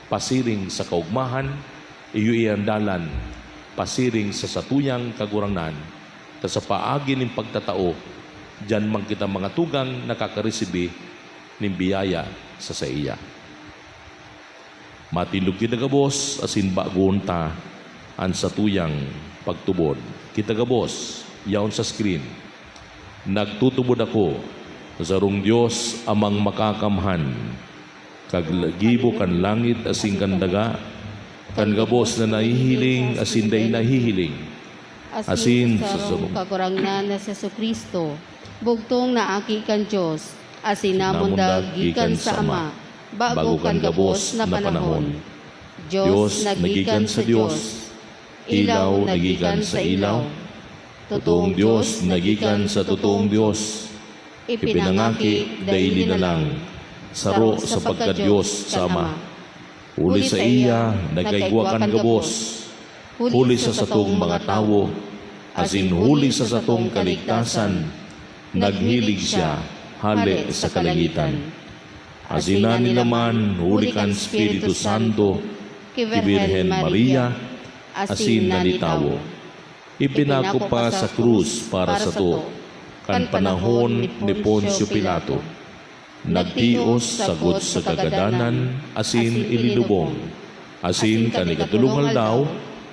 pasiring sa kaogmahan, iyo iyan dalan pasiring sa satuyang Kagurangnan, ta sa paagi nin pagtatao, diyan man kita mga tugang nakakaresibi nin biyaya sa saiya. Matindog kita gabos asin bagoon ta an satuyang pagtubod. Kita gabos, yaon sa screen. Nagtutubod ako sa sarong Dios Amang Makakamhan, kag gibo kan langit asin kan daga, kan gabos na nahihiling asin dai nahihiling, asin sa sarong Kagurangnan na si Jesu-Cristo, bugtong na Aki kan Dios, asin namundag gikan sa Ama, bago kan gabos na panahon. Dios na gikan sa Dios, ilaw na gikan sa ilaw, totoong Dios na gikan sa totoong Dios, ipinangaki, dai linalang, saro sa pagka-Dios sa Ama. Huli saiya nagkaigwa kan gabos, huli sa satong mga tawo, asin huli sa satong kaligtasan, naghilig siya hale sa kalangitan. Asin nani naman huli kan Espiritu Santo, ki Birhen Maria, asin nani tawo. Ipinako pa sa krus para sato, kan panahon ni Poncio Pilato. Nagtios sagkod sa kagadanan asin ilinubong, asin kan ikatolong aldaw,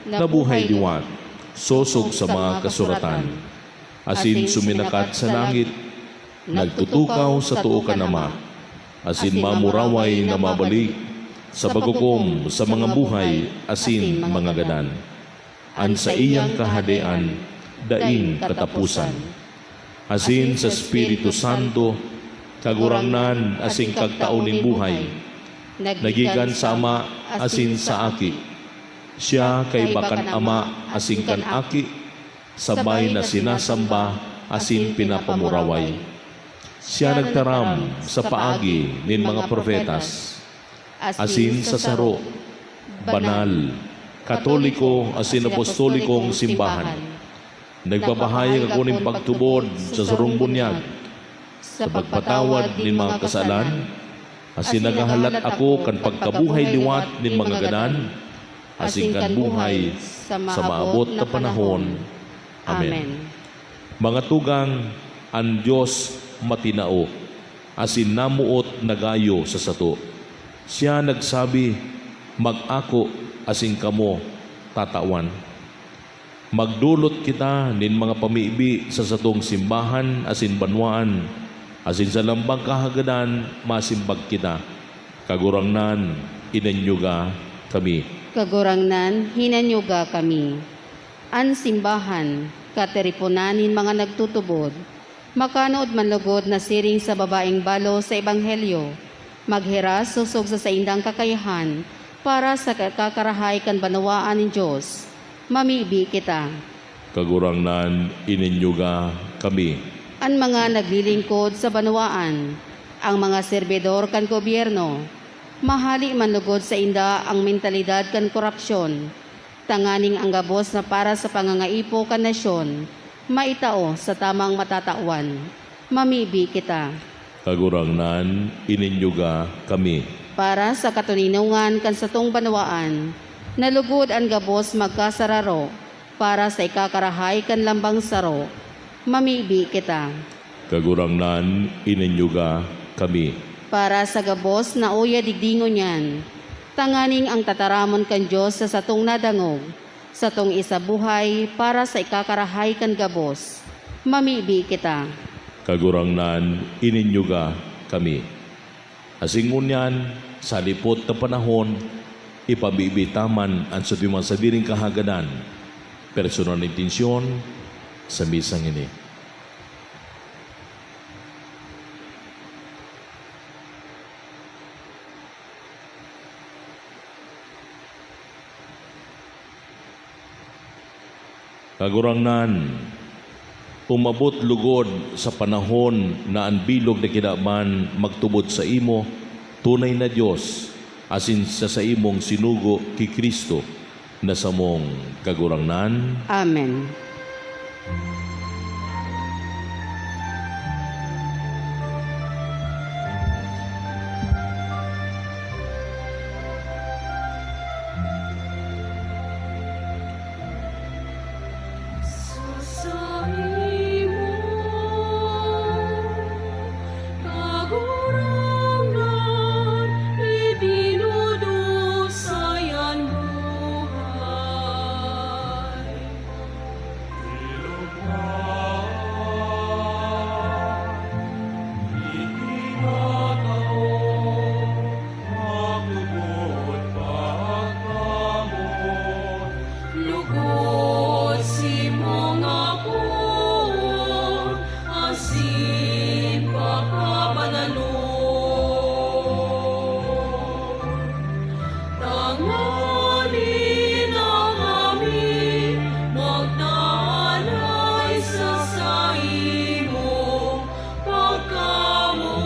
nabuhay liwat, sosog sa mga kasuratan. Asin suminakat sa langit, nagtutukaw sa too kan Ama, asin mamuraway na mabalik sa paghukom sa mga buhay asin mga gadan. An saiyang kahadean daing kataposan. Asin sa Espiritu Santo, Kagurangnan asin Kagtao nin buhay, nagikan sa Ama asin sa Aki. Siya kaiba kan Ama asin kan Aki, sabay na sinasamba asin pinapamuraway. Siya nagtaram sa paagi nin mga propetas, asin sa saro, banal, katoliko asin apostolikong simbahan. Nagpapahayag ako nin pagtubod sa sarong bunyag, sa pagpatawad nin mga kasalan, asin naghahalat ako kan pagkabuhay liwat nin mga gadan, asin kan buhay sa maabot na panahon. Amen. Mga tugang, an Dios matinao, asin namoot na gayo sa sato. Siya nagsabi, "Mag-ako, asin kamo tatawan." Magdolot kita nin mga pamibi sa satong simbahan asin banwaan, asin sa lambang kahagadan masimbag kita. Kagurangnan, inanyuga kami. Kagurangnan, hinanyuga kami. An simbahan, katiriponan nin mga nagtutubod, makanood man lugod na siring sa babaeng balo sa Ebanghelyo, maghiras sosog sa saindang kakayahan para sa kakarahay kan banwaan nin Dios. Mamibi kita. Kagurangnan, inanyuga kami. An mga naglilingkod sa banwaan, ang mga serbidor kan gobyerno, mahali man lugod sainda ang mentalidad kan korapsyon, tanganing ang gabos na para sa pangangaipo kan nasyon maitao sa tamang matatawan. Mamibi kita. Kagurangnan, inanyuga kami. Para sa katoninongan kan satong banwaan, na lugod an gabos magkasararo para sa ikakarahay kan lambang saro. Mamibi kita. Kagurangnan, inanyuga kami. Para sa gabos na uya digdi ngunyan, tanganing ang tataramon kan Dios sa satong nadangog, satong isabuhay para sa ikakarahay kan gabos. Mamibi kita. Kagurangnan, inanyuga kami. Asin ngunyan, sa lipot na panahon, ipamibi ta man an satuyang mga sadiring kahagadan, personal na intensyon, sa misang ini. Kagurangnan, umabot lugod sa panahon na an bilog na kinaban magtubod saimo, tunay na Dios, asin sa saimong sinugo ki Cristo, na samong Kagurangnan. Amen. Sa saimo, Kagurangnan, idinudusay an buhay. Lugod simong apoy asin pakabanalon. Tanganing kami magdanay sa saimong pagkamoot.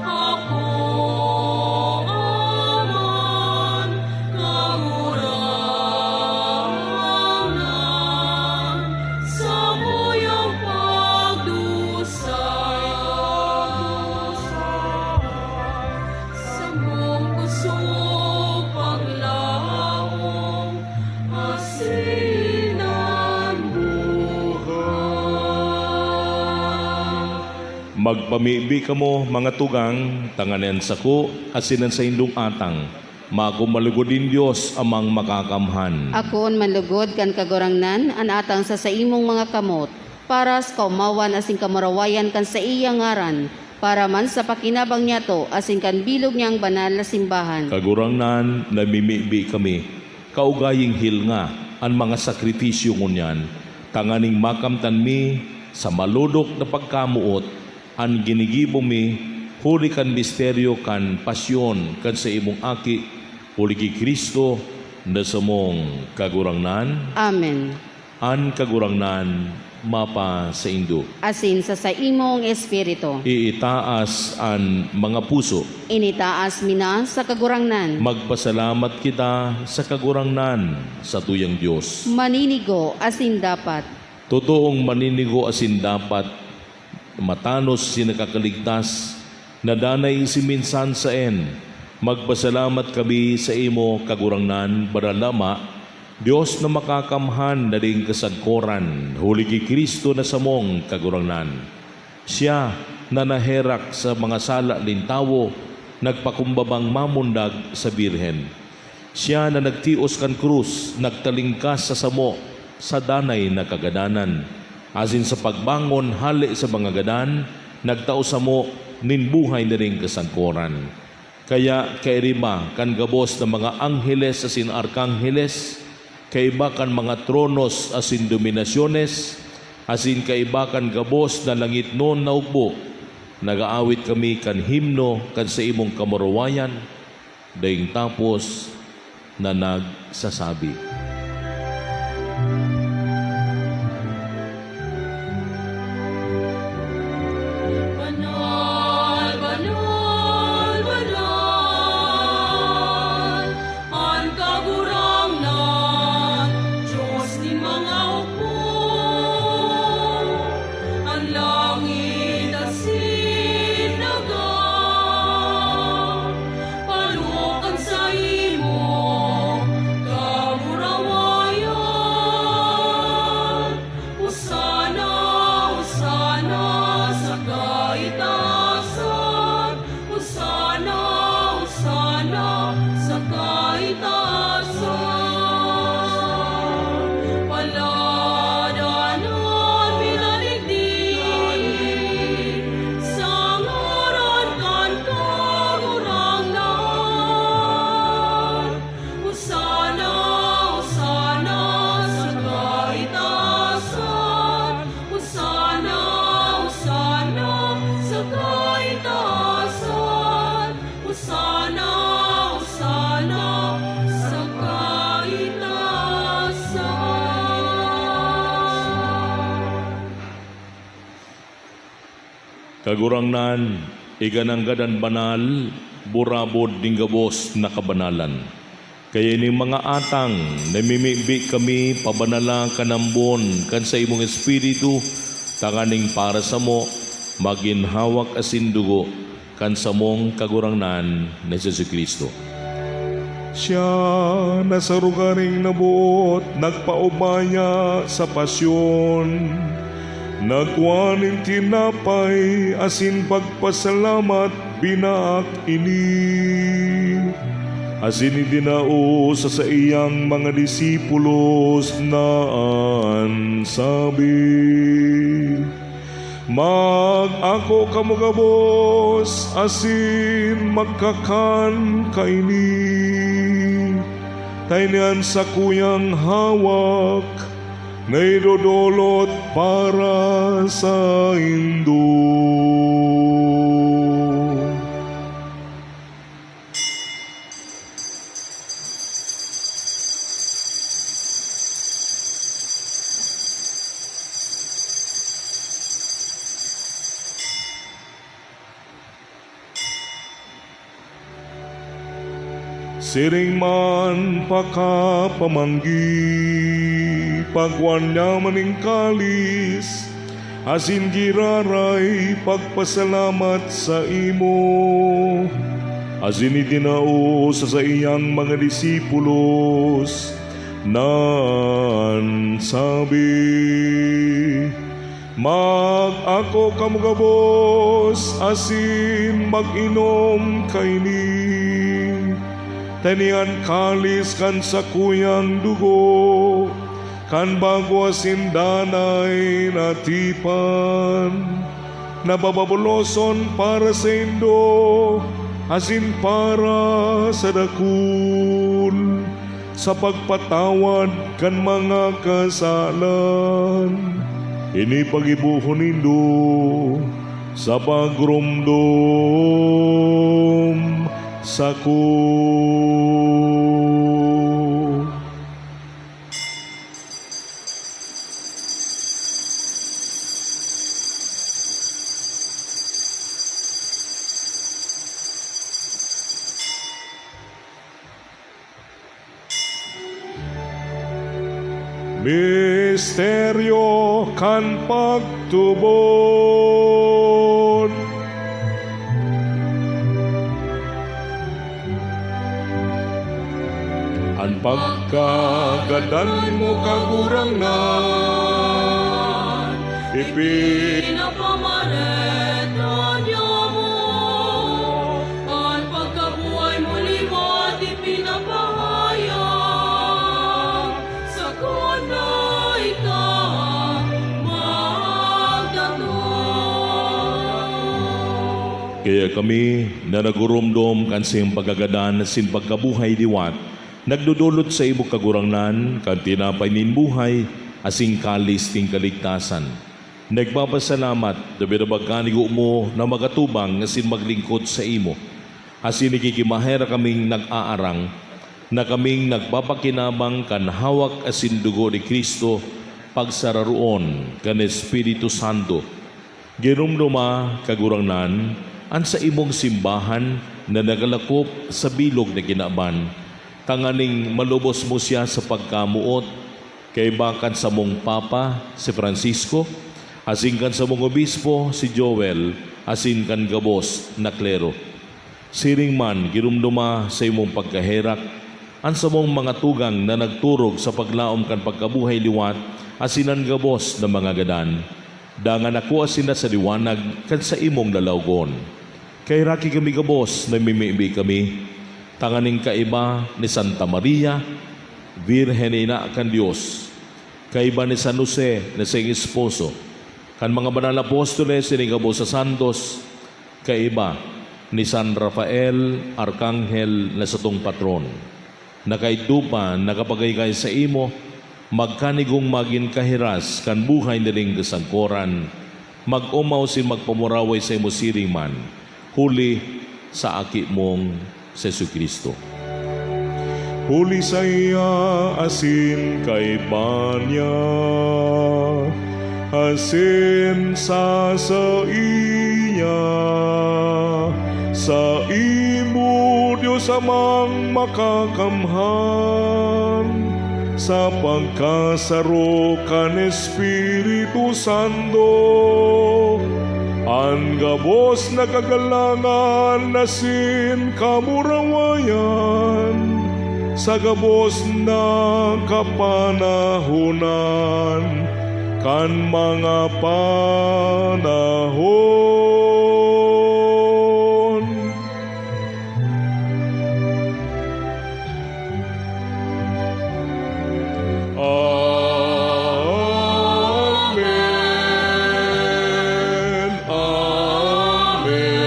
Ako, Aman, Kagurangnan, samuyang pagdusa, samong kusog paglaom, asin an buhay. Magpamibi kamo, mga tugang, tanganing an sako asin an saindong atang maako man lugod nin Dios Amang Makakamhan. Akoon man lugod kan Kagurangnan an atang sa saimong mga kamot, para sa kaomawan asin kamurawayan kan saiyang ngaran, para man sa pakinabang niyato asin kan bilog niyang banal na simbahan. Kagurangnan, namimibi kami, kaugaying hilnga an mga sakripisyo ngunyan, tanganing makamtan mi sa malodok na pagkamoot an ginigibo mi huli kan misteryo kan pasyon kan saimong Aki, huli ki Cristo, na samong Kagurangnan. Amen. An Kagurangnan mapa saindo. Asin sa saimong espiritu. Iitaas an mga puso. Initaas mi na sa Kagurangnan. Magpasalamat kita sa Kagurangnan, satuyang Dios. Maninigo asin dapat. Totoong maninigo asin dapat, matanos si Nakakaligtas, na danay si minsan saen. Magpasalamat kami saimo, Kagurangnan, Banal na Ama, Dios na makakamhan na daing kasagkoran, huli ki Cristo na samong Kagurangnan. Siya na naherak sa mga sala nin tawo, nagpakumbabang mamundag sa Birhen. Siya na nagtios kan krus, nagtalingkas sa samo sa danay na kagadanan, asin sa pagbangon hale sa mga gadan, nagtao samo nin buhay na daing kasagkoran. Kaya kairiba kan gabos na mga angheles asin arkangheles, kaiba kan mga tronos asin dominasyones, asin kaiba kan gabos na langitnon na hukbo, nag-aawit kami kan himno kan saimong kamurawayan, daing tapos na nagsasabi, "Banal, banal, banal, an Kagurangnan, Dios nin mga hukbo. An langit asin daga palo kan saimong kamurawayan. Hosana, Hosana sa kaitaasan. Hosana, Hosana sa kaitaasan. Palad an minadigdi sa ngaran kan Kagurangnan. Hosana, Hosana sa kaitaasan. Hosana, Hosana sa kaitaasan. Hosana, Hosana sa kaitaasan." Kagurangnan, igananggad an banal, burabod nin gabos na kabanalan. Kaya ining mga atang, namimibi kami pabanala kan ambon kan saimong Espiritu, tanganing para samo, magin hawak asin dugo kan samong Kagurangnan na si Jesu-Cristo. Siya na sa rogaring naboot nagpaubaya sa pasyon, nagkua nin tinapay asin pagpasalamat, binaak ini, asin idinao sa saiyang mga disipulos na an sabi, "Mag-ako kamo gabos asin magkakan kaini, ta ini an sakuyang hawak na idodolot para saindo." Siring man pakapamanggi, pagwan niya man nin kalis, asin giraray pagpasalamat saimo, asin itinao sa saiyang mga disipulos, na an sabi, "Mag-ako kamo gabos asin mag-inom kaini, ta ini an kalis kan sakuyang dugo kan bago asin danay na tipan, na bababuloson para saindo asin para sa dakul, sa pagpatawad kan mga kasalan. Ini paggibohon nindo sa pagromdom sako." Misteryo kan pagtubod. An pagkagadan mo, Kagurangnan, ipinapamaret ka niamo. An pagkabuhay mo liwat ipinapahayag, sagkod na ika magdangog. Kaya kami na nagurumdom kan saiyang pagkagadan asin pagkabuhay liwat, nagdodolot saimo, Kagurangnan, kan tinapay nin buhay asin kalis nin kaligtasan. Nagpapasalamat ta binabagkanigo mo na magatubang asin maglingkod saimo. Asin nakikimaherak kaming nag-aarang na kaming nagpapakinabang kan hawak asin dugo ni Cristo, pagsararoon kan Espiritu Santo. Giromdoma, Kagurangnan, an saimong simbahan na nagalakop sa bilog na kinaban, tanganing malubos mo siya sa pagkamoot, kaiba kan samong Papa, si Francisco, asin kan samong Obispo, si Joel, asin kan gabos na klero. Siring man, giromdoma sa imong pagkaherak an samong mga tugang na nagturog sa paglaom kan pagkabuhay liwat asin an gabos na mga gadan. Dangan ako asin na sa liwanag kan saimong lalawgon. Kaheraki kami gabos, namimibi kami, tanganing kaiba ni Santa Maria, Birhen na ina kan Dios, kaiba ni San Jose na saiyang esposo, kan mga banal na apostoles asin gabos na santos, kaiba ni San Rafael, Arkanghel na satong patron. Nakaidto pa, nakapagkaigay saimo, magkanigong magin kahiras kan buhay na daing kasagkoran, mag-omaw sin magpamuraway saimo siring man, huli sa Aki mong si Jesu-Cristo. Huli saiya asin kaiba niya, asin sa saiya, saimo, Dios Amang Makakamhan, sa pagkasaro kan Espiritu Santo, an gabos na kagalangan asin kamurawayan sa gabos na kapanahonan kan mga panahon. Amen. Amen. Amen.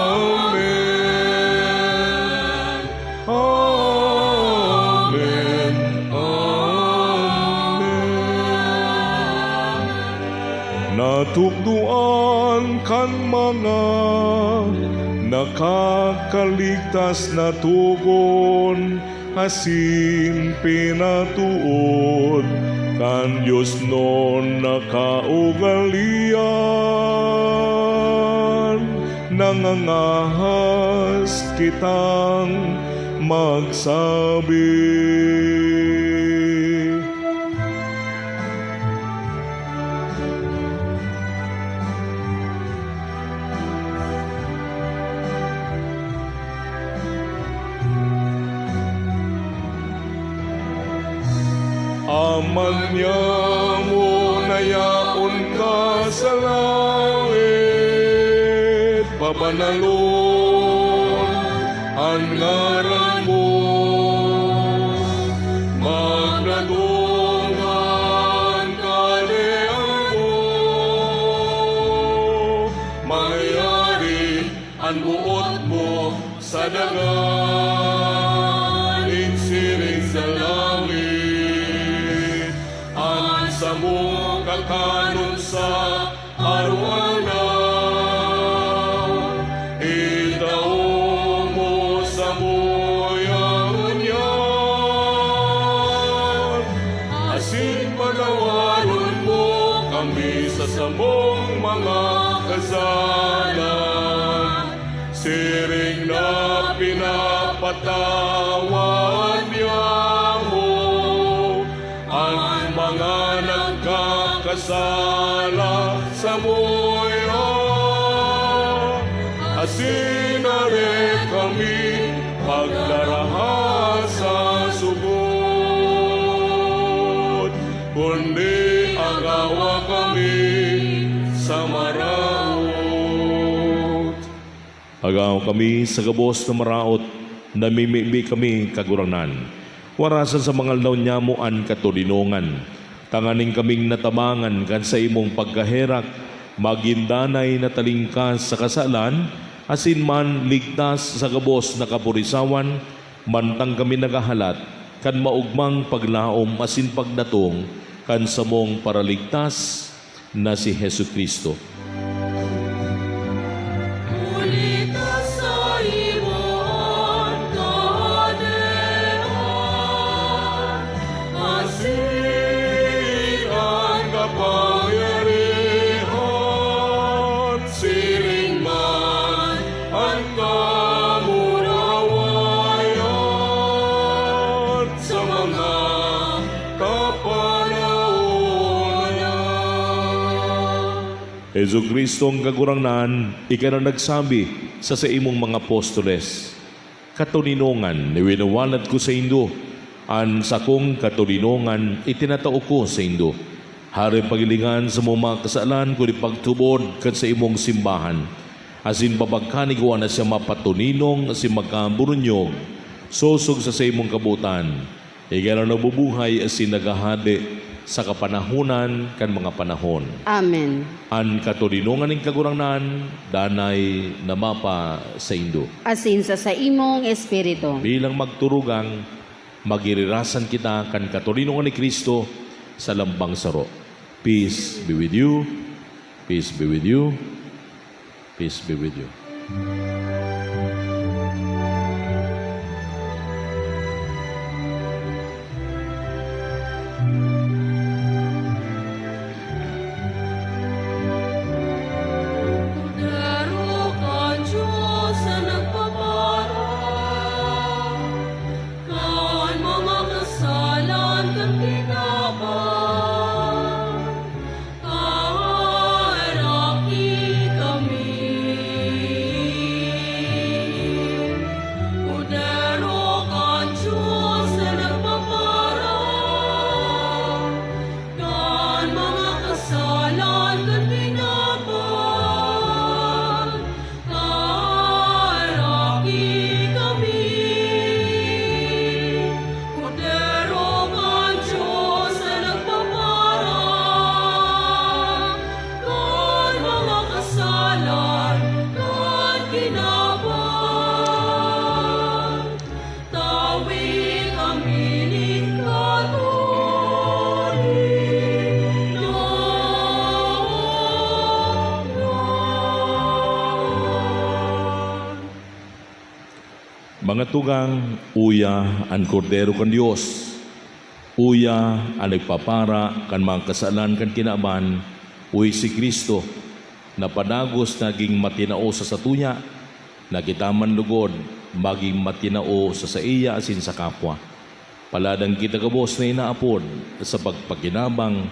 Amen. Amen. Amen. Natukdoan kan mga nakakaligtas na togon asin pinatood kan Dios non na kaugalean, nangangahas kitang magsabi. Ama niamo na yaon ka sa langit, pabanalon an ngaran mo, magdatong an kahadean mo, mangyari an boot mo sa daga nin siring sa langit. An samong kakanon sa araw-araw, itao mo samo ngunyan, asin patawaron mo kami sa samong mga kasala, siring na Patawad niamo an mga nagkakasala sa muya, asin dai kami pagdaraha sa sugod, kundi agawa kami sa maraot. Agaw kami sa gabos na maraot na mimibi kami, Kagurangnan. Warasan sa mga aldaw nyamo an katoninongan, tanganing kaming natabangan kan saimong pagkaherak, magin danay na talingkas sa kasalan, asin man ligtas sa gabos na kapurisawan, mantang kami naghahalat kan maogmang paglaom asin pagdatong kan samong Paraligtas, na si Jesu-Cristo. Huli ta saimo an kahadean, asin an kapangyarihan, siring man an kamurawayan sa mga kapanahonan. Jesu-Cristo, ang Kagurangnan, ika na nagsabi sa saimong mga apostoles, "Katoninongan na iwinawalat ko saindo, an sakong katoninongan itinatao ko saindo. Hare paghilingan sa mga kasalan kundi pagtubod kan saimong simbahan, asin papagkanigwa na siya mapatoninong asin magkaburunyog, sosog sa saimong kabotan." Ika na nabubuhay asin naghahade sa kapanahonan kan mga panahon. Amen. An katoninongan nin Kagurangnan danay na mapasaindo. Asin sa saimong espiritu. Bilang magturugang, magirirasan kita kan katoninongan ni Cristo sa lambang saro. Peace be with you. Peace be with you. Peace be with you. Kordero kan Dios na nagpapara kan mga kasalan kan tinawan. Kaharaki kami, Kordero kan Dios na nagpapara kan mga kasalan kan tinawan. Kaharaki kami, Kordero kan Dios na nagpapara kan mga kasalan kan kinaban. Tawi kami nin katoninongan. Mga tugang, uya an Kordero kan Dios. Uya an nagpapara kan mga kasalan kan kinaban, uy, si Cristo, na padagos nagin matinao sa satuya, na kita man logod magin matinao sa saiya asin sa kapwa. Paladan kita gabos na inaapod sa pagpakinabang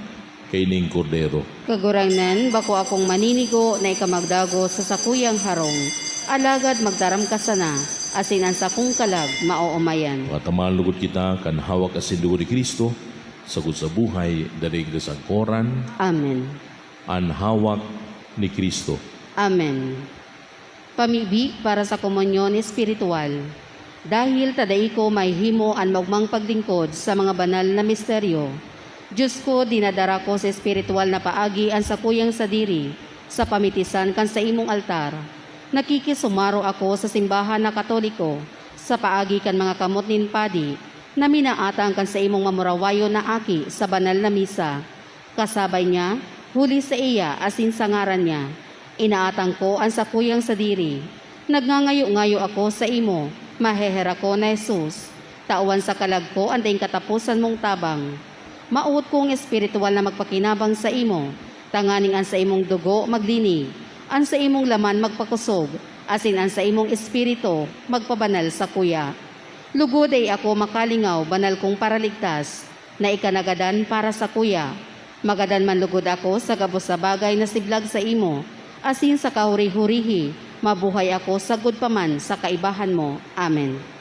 kaining Kordero. Kagurangnan, bako akong maninigo na ika magdagos sa sakuyang harong, alagad magtaram ka sana, asin an sakong kalag maoomayan. Patamaan lugod kita kan hawak asin dugo ni Cristo, sagkod sa buhay, dalig na sangkoran. Amen. An hawak ni Cristo. Amen. Pamibi para sa komunyon espiritual. Dahil ta dai ko mahihimo an maogmang paglingkod sa mga banal na misteryo, Dios ko, dinadara ko sa espiritual na paagi an sakuyang sadiri sa pamitisan kan saimong altar. Nakikisumaro ako sa simbahan na Katoliko sa paagi kan mga kamot nin padi na minaatang kan saimong mamurawayon na aki sa banal na misa. Kasabay niya, huli saiya asin sa ngaran niya, inaatang ko an sakuyang sadiri. Nagngangayo-ngayo ako saimo, maheherak ko na Jesus, tawan sa kalag ko an daing kataposan mong tabang. Mawot kong espirituwal na magpakinabang saimo, tanganing an saimong dugo maglinig, an saimong laman magpakosog, asin an saimong espiritu magpabanal sakuya. Lugod dai ako makalingaw, banal kong Paraligtas, na ika nagadan para sakuya. Magadan man lugod ako sa gabos na bagay na siblag saimo, asin sa kahuri-hurihi, mabuhay ako sagkod pa man sa kaibahan mo. Amen.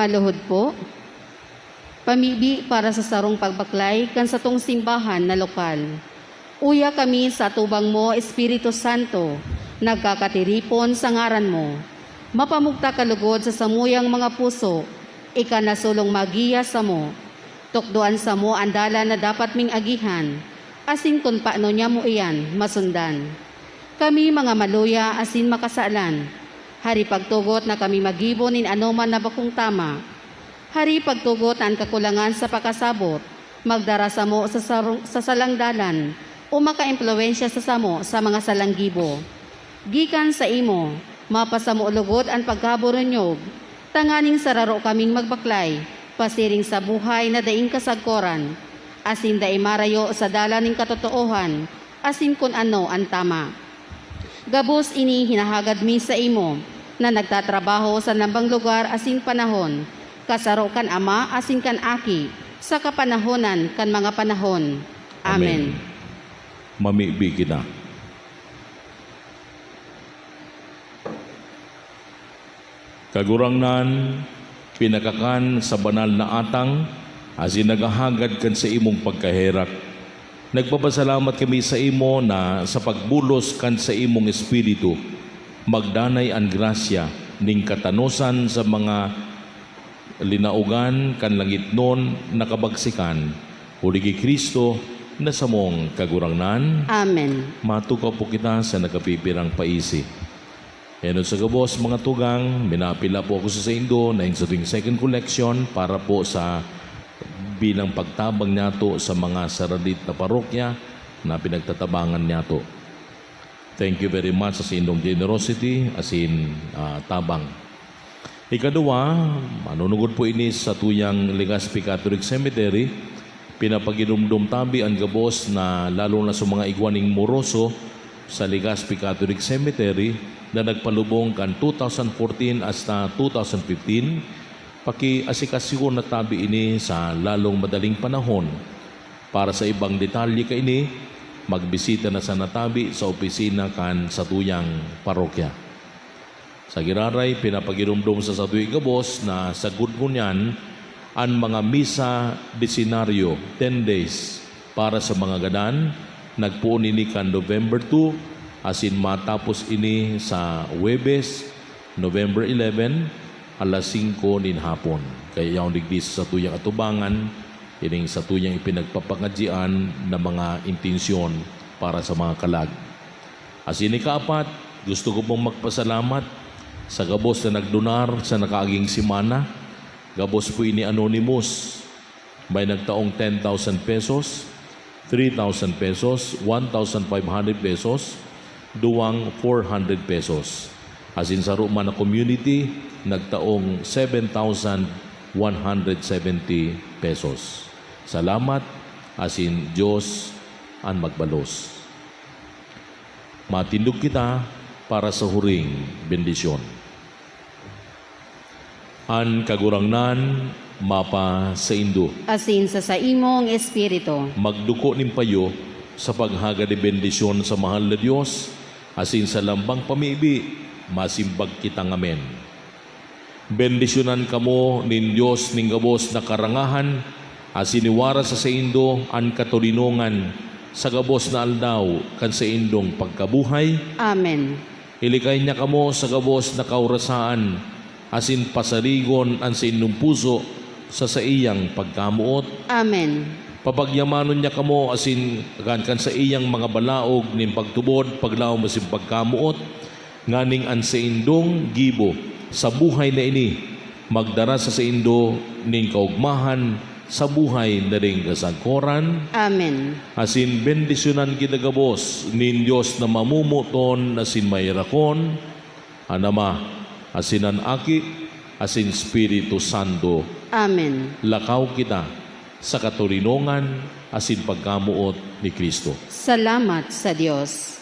Maluhod po. Pamibi para sa sarong pagbaklay kan satong simbahan na lokal. Uya kami sa atubang mo, Espiritu Santo, nagkakatiripon sa ngaran mo. Mapamugtak ka lugod sa samuyang mga puso, ika na solong maggiya samo. Tukdoan samo an dalan na dapat ming agihan, asin kun paano niya mo iyan masundan. Kami mga maluya asin makasalan, hari pagtugot na kami maggibo nin anoman na bakong tama. Hari pagtugot na an kakulangan sa pakasabot magdara samo sa sarong, sa salang dalan o makaimpluwensya sa samo sa mga salang gibo. Gikan saimo, mapasamo logod an pagkaburunyog, tanganing sararo kaming magbaklay pasiring sa buhay na daing kasagkoran, asin dai marayo sa dalan nin katotoohan asin kun ano an tama. Gabos ini hinahagad mi saimo na nagtatrabaho sa nambang lugar asin panahon, kasaro kan Ama asin kan Aki, sa kapanahonan kan mga panahon. Amen. Amen. Mamibi kita. Kagurangnan, pinakakan sa banal na atang, asin naghahagad kan saimong pagkaherak. Nagpapasalamat kami saimo na sa pagbulos kan saimong Espiritu, magdanay an grasya ning katanosan sa mga linaogan kan langitnon na kabagsikan, huli ki Cristo, Na samong Kagurangnan. Amen. Matukaw po kita sa nagkapipirang paisi. Enot sa gabos, mga tugang, minapila po ako sa saindo na in satuyang second collection para po sa bilang pagtabang niyato sa mga saradit na parokya na pinagtatabangan niyato. Thank you very much sa saindong generosity asin, ah, tabang. Ikaduwa, manunugod po ini sa tuyang Legazpi Catholic Cemetery. Pinapaginumdom tabi an gabos na lalo na sa mga igwa ning moroso sa Legazpi Catholic Cemetery na nagpalubong kan two thousand fourteen hasta two thousand fifteen. Pakiasikasuhon na tabi ini sa lalong madaling panahon. Para sa ibang detalye kaini, magbisita na sana tabi sa opisina kan satuyang parokya. Sa giraray, pinapaginumdom sa satuyang gabos na sagkod ngunyan an mga misa decenario, ten days, para sa mga gadan. Nagpoon ini kan November two, asin matapos ini sa Huwebes, November eleven, alas singko nin hapon. Kaya yaon digdi sa satuyang atubangan, ining satuyang ipinagpapangadyian na mga intensyon para sa mga kalag. Asin ikaapat, gusto ko pong magpasalamat sa gabos na nagdonar sa nakaaging semana. Gabos po ini anonymous. May nagtaong ten thousand pesos, three thousand pesos, one thousand five hundred pesos, duwang four hundred pesos. Asin saro man na community, nagtaong seven thousand one hundred seventy pesos. Salamat, asin Dios an magbalos. Matindog kita para sa huring bendisyon. An Kagurangnan mapasaindo. Asin sa saimong espiritu. Magduko nin payo sa paghagad nin bendisyon sa mahal na Dios, asin sa lambang pamibi, masimbag kitang amen. Bendisyonan kamo nin Dios nin gabos na karangahan, asin iwara sa saindo an katoninongan sa gabos na aldaw kan saindong pagkabuhay. Amen. Ilikay niya kamo sa gabos na kaorasaan, asin pasarigon an saindong puso sa saiyang pagkamoot. Amen. Papagyamanon niya kamo asin kan, kan saiyang mga balaog nin pagtubod, paglaom asin pagkamoot, nganing an saindong gibo sa buhay na ini magdara sa saindo nin kaogmahan sa buhay na rin kasagkoran. Amen. Asin bendisyonan kita gabos nin Dios na mamomoton asin mairakon, an Ama, asin an Aki, asin Espiritu Santo. Amen. Lakaw kita sa katoninongan asin pagkamoot ni Cristo. Salamat sa Dios.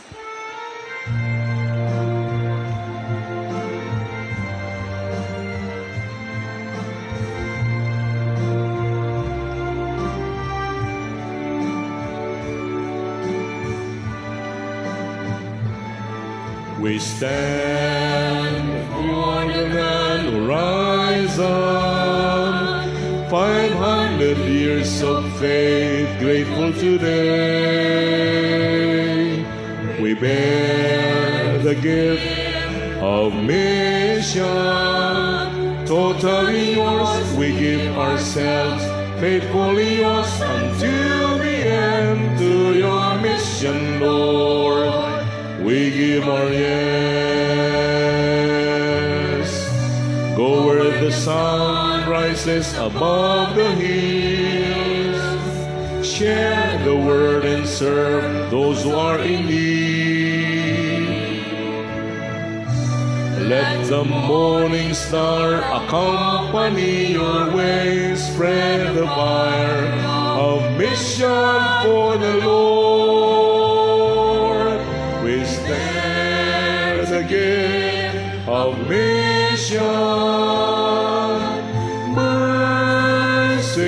We stand before the grand horizon, five hundred years of faith, grateful today. We bear the gift of mission, totally yours. We give ourselves, faithfully yours, until the end. To your mission, Lord, we give our yes. Go where the sun rises above the hills. Share the word and serve those who are in need. Let the morning star accompany your way. Spread the fire of mission for the Lord. We stand the gift of mission. Mercy,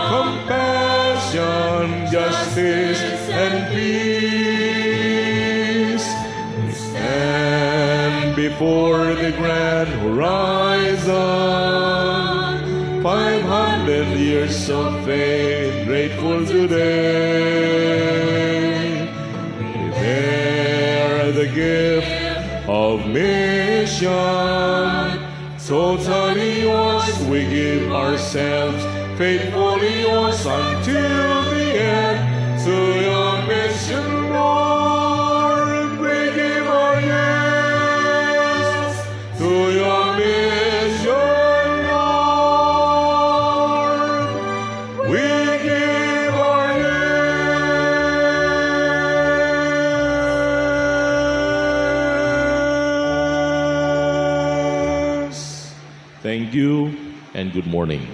compassion, justice, and peace. We stand before the grand horizon. Five hundred years of faith, grateful today. We bear the gift of mission. Totally yours, we give ourselves. Faithfully yours until the end. Thank you and good morning.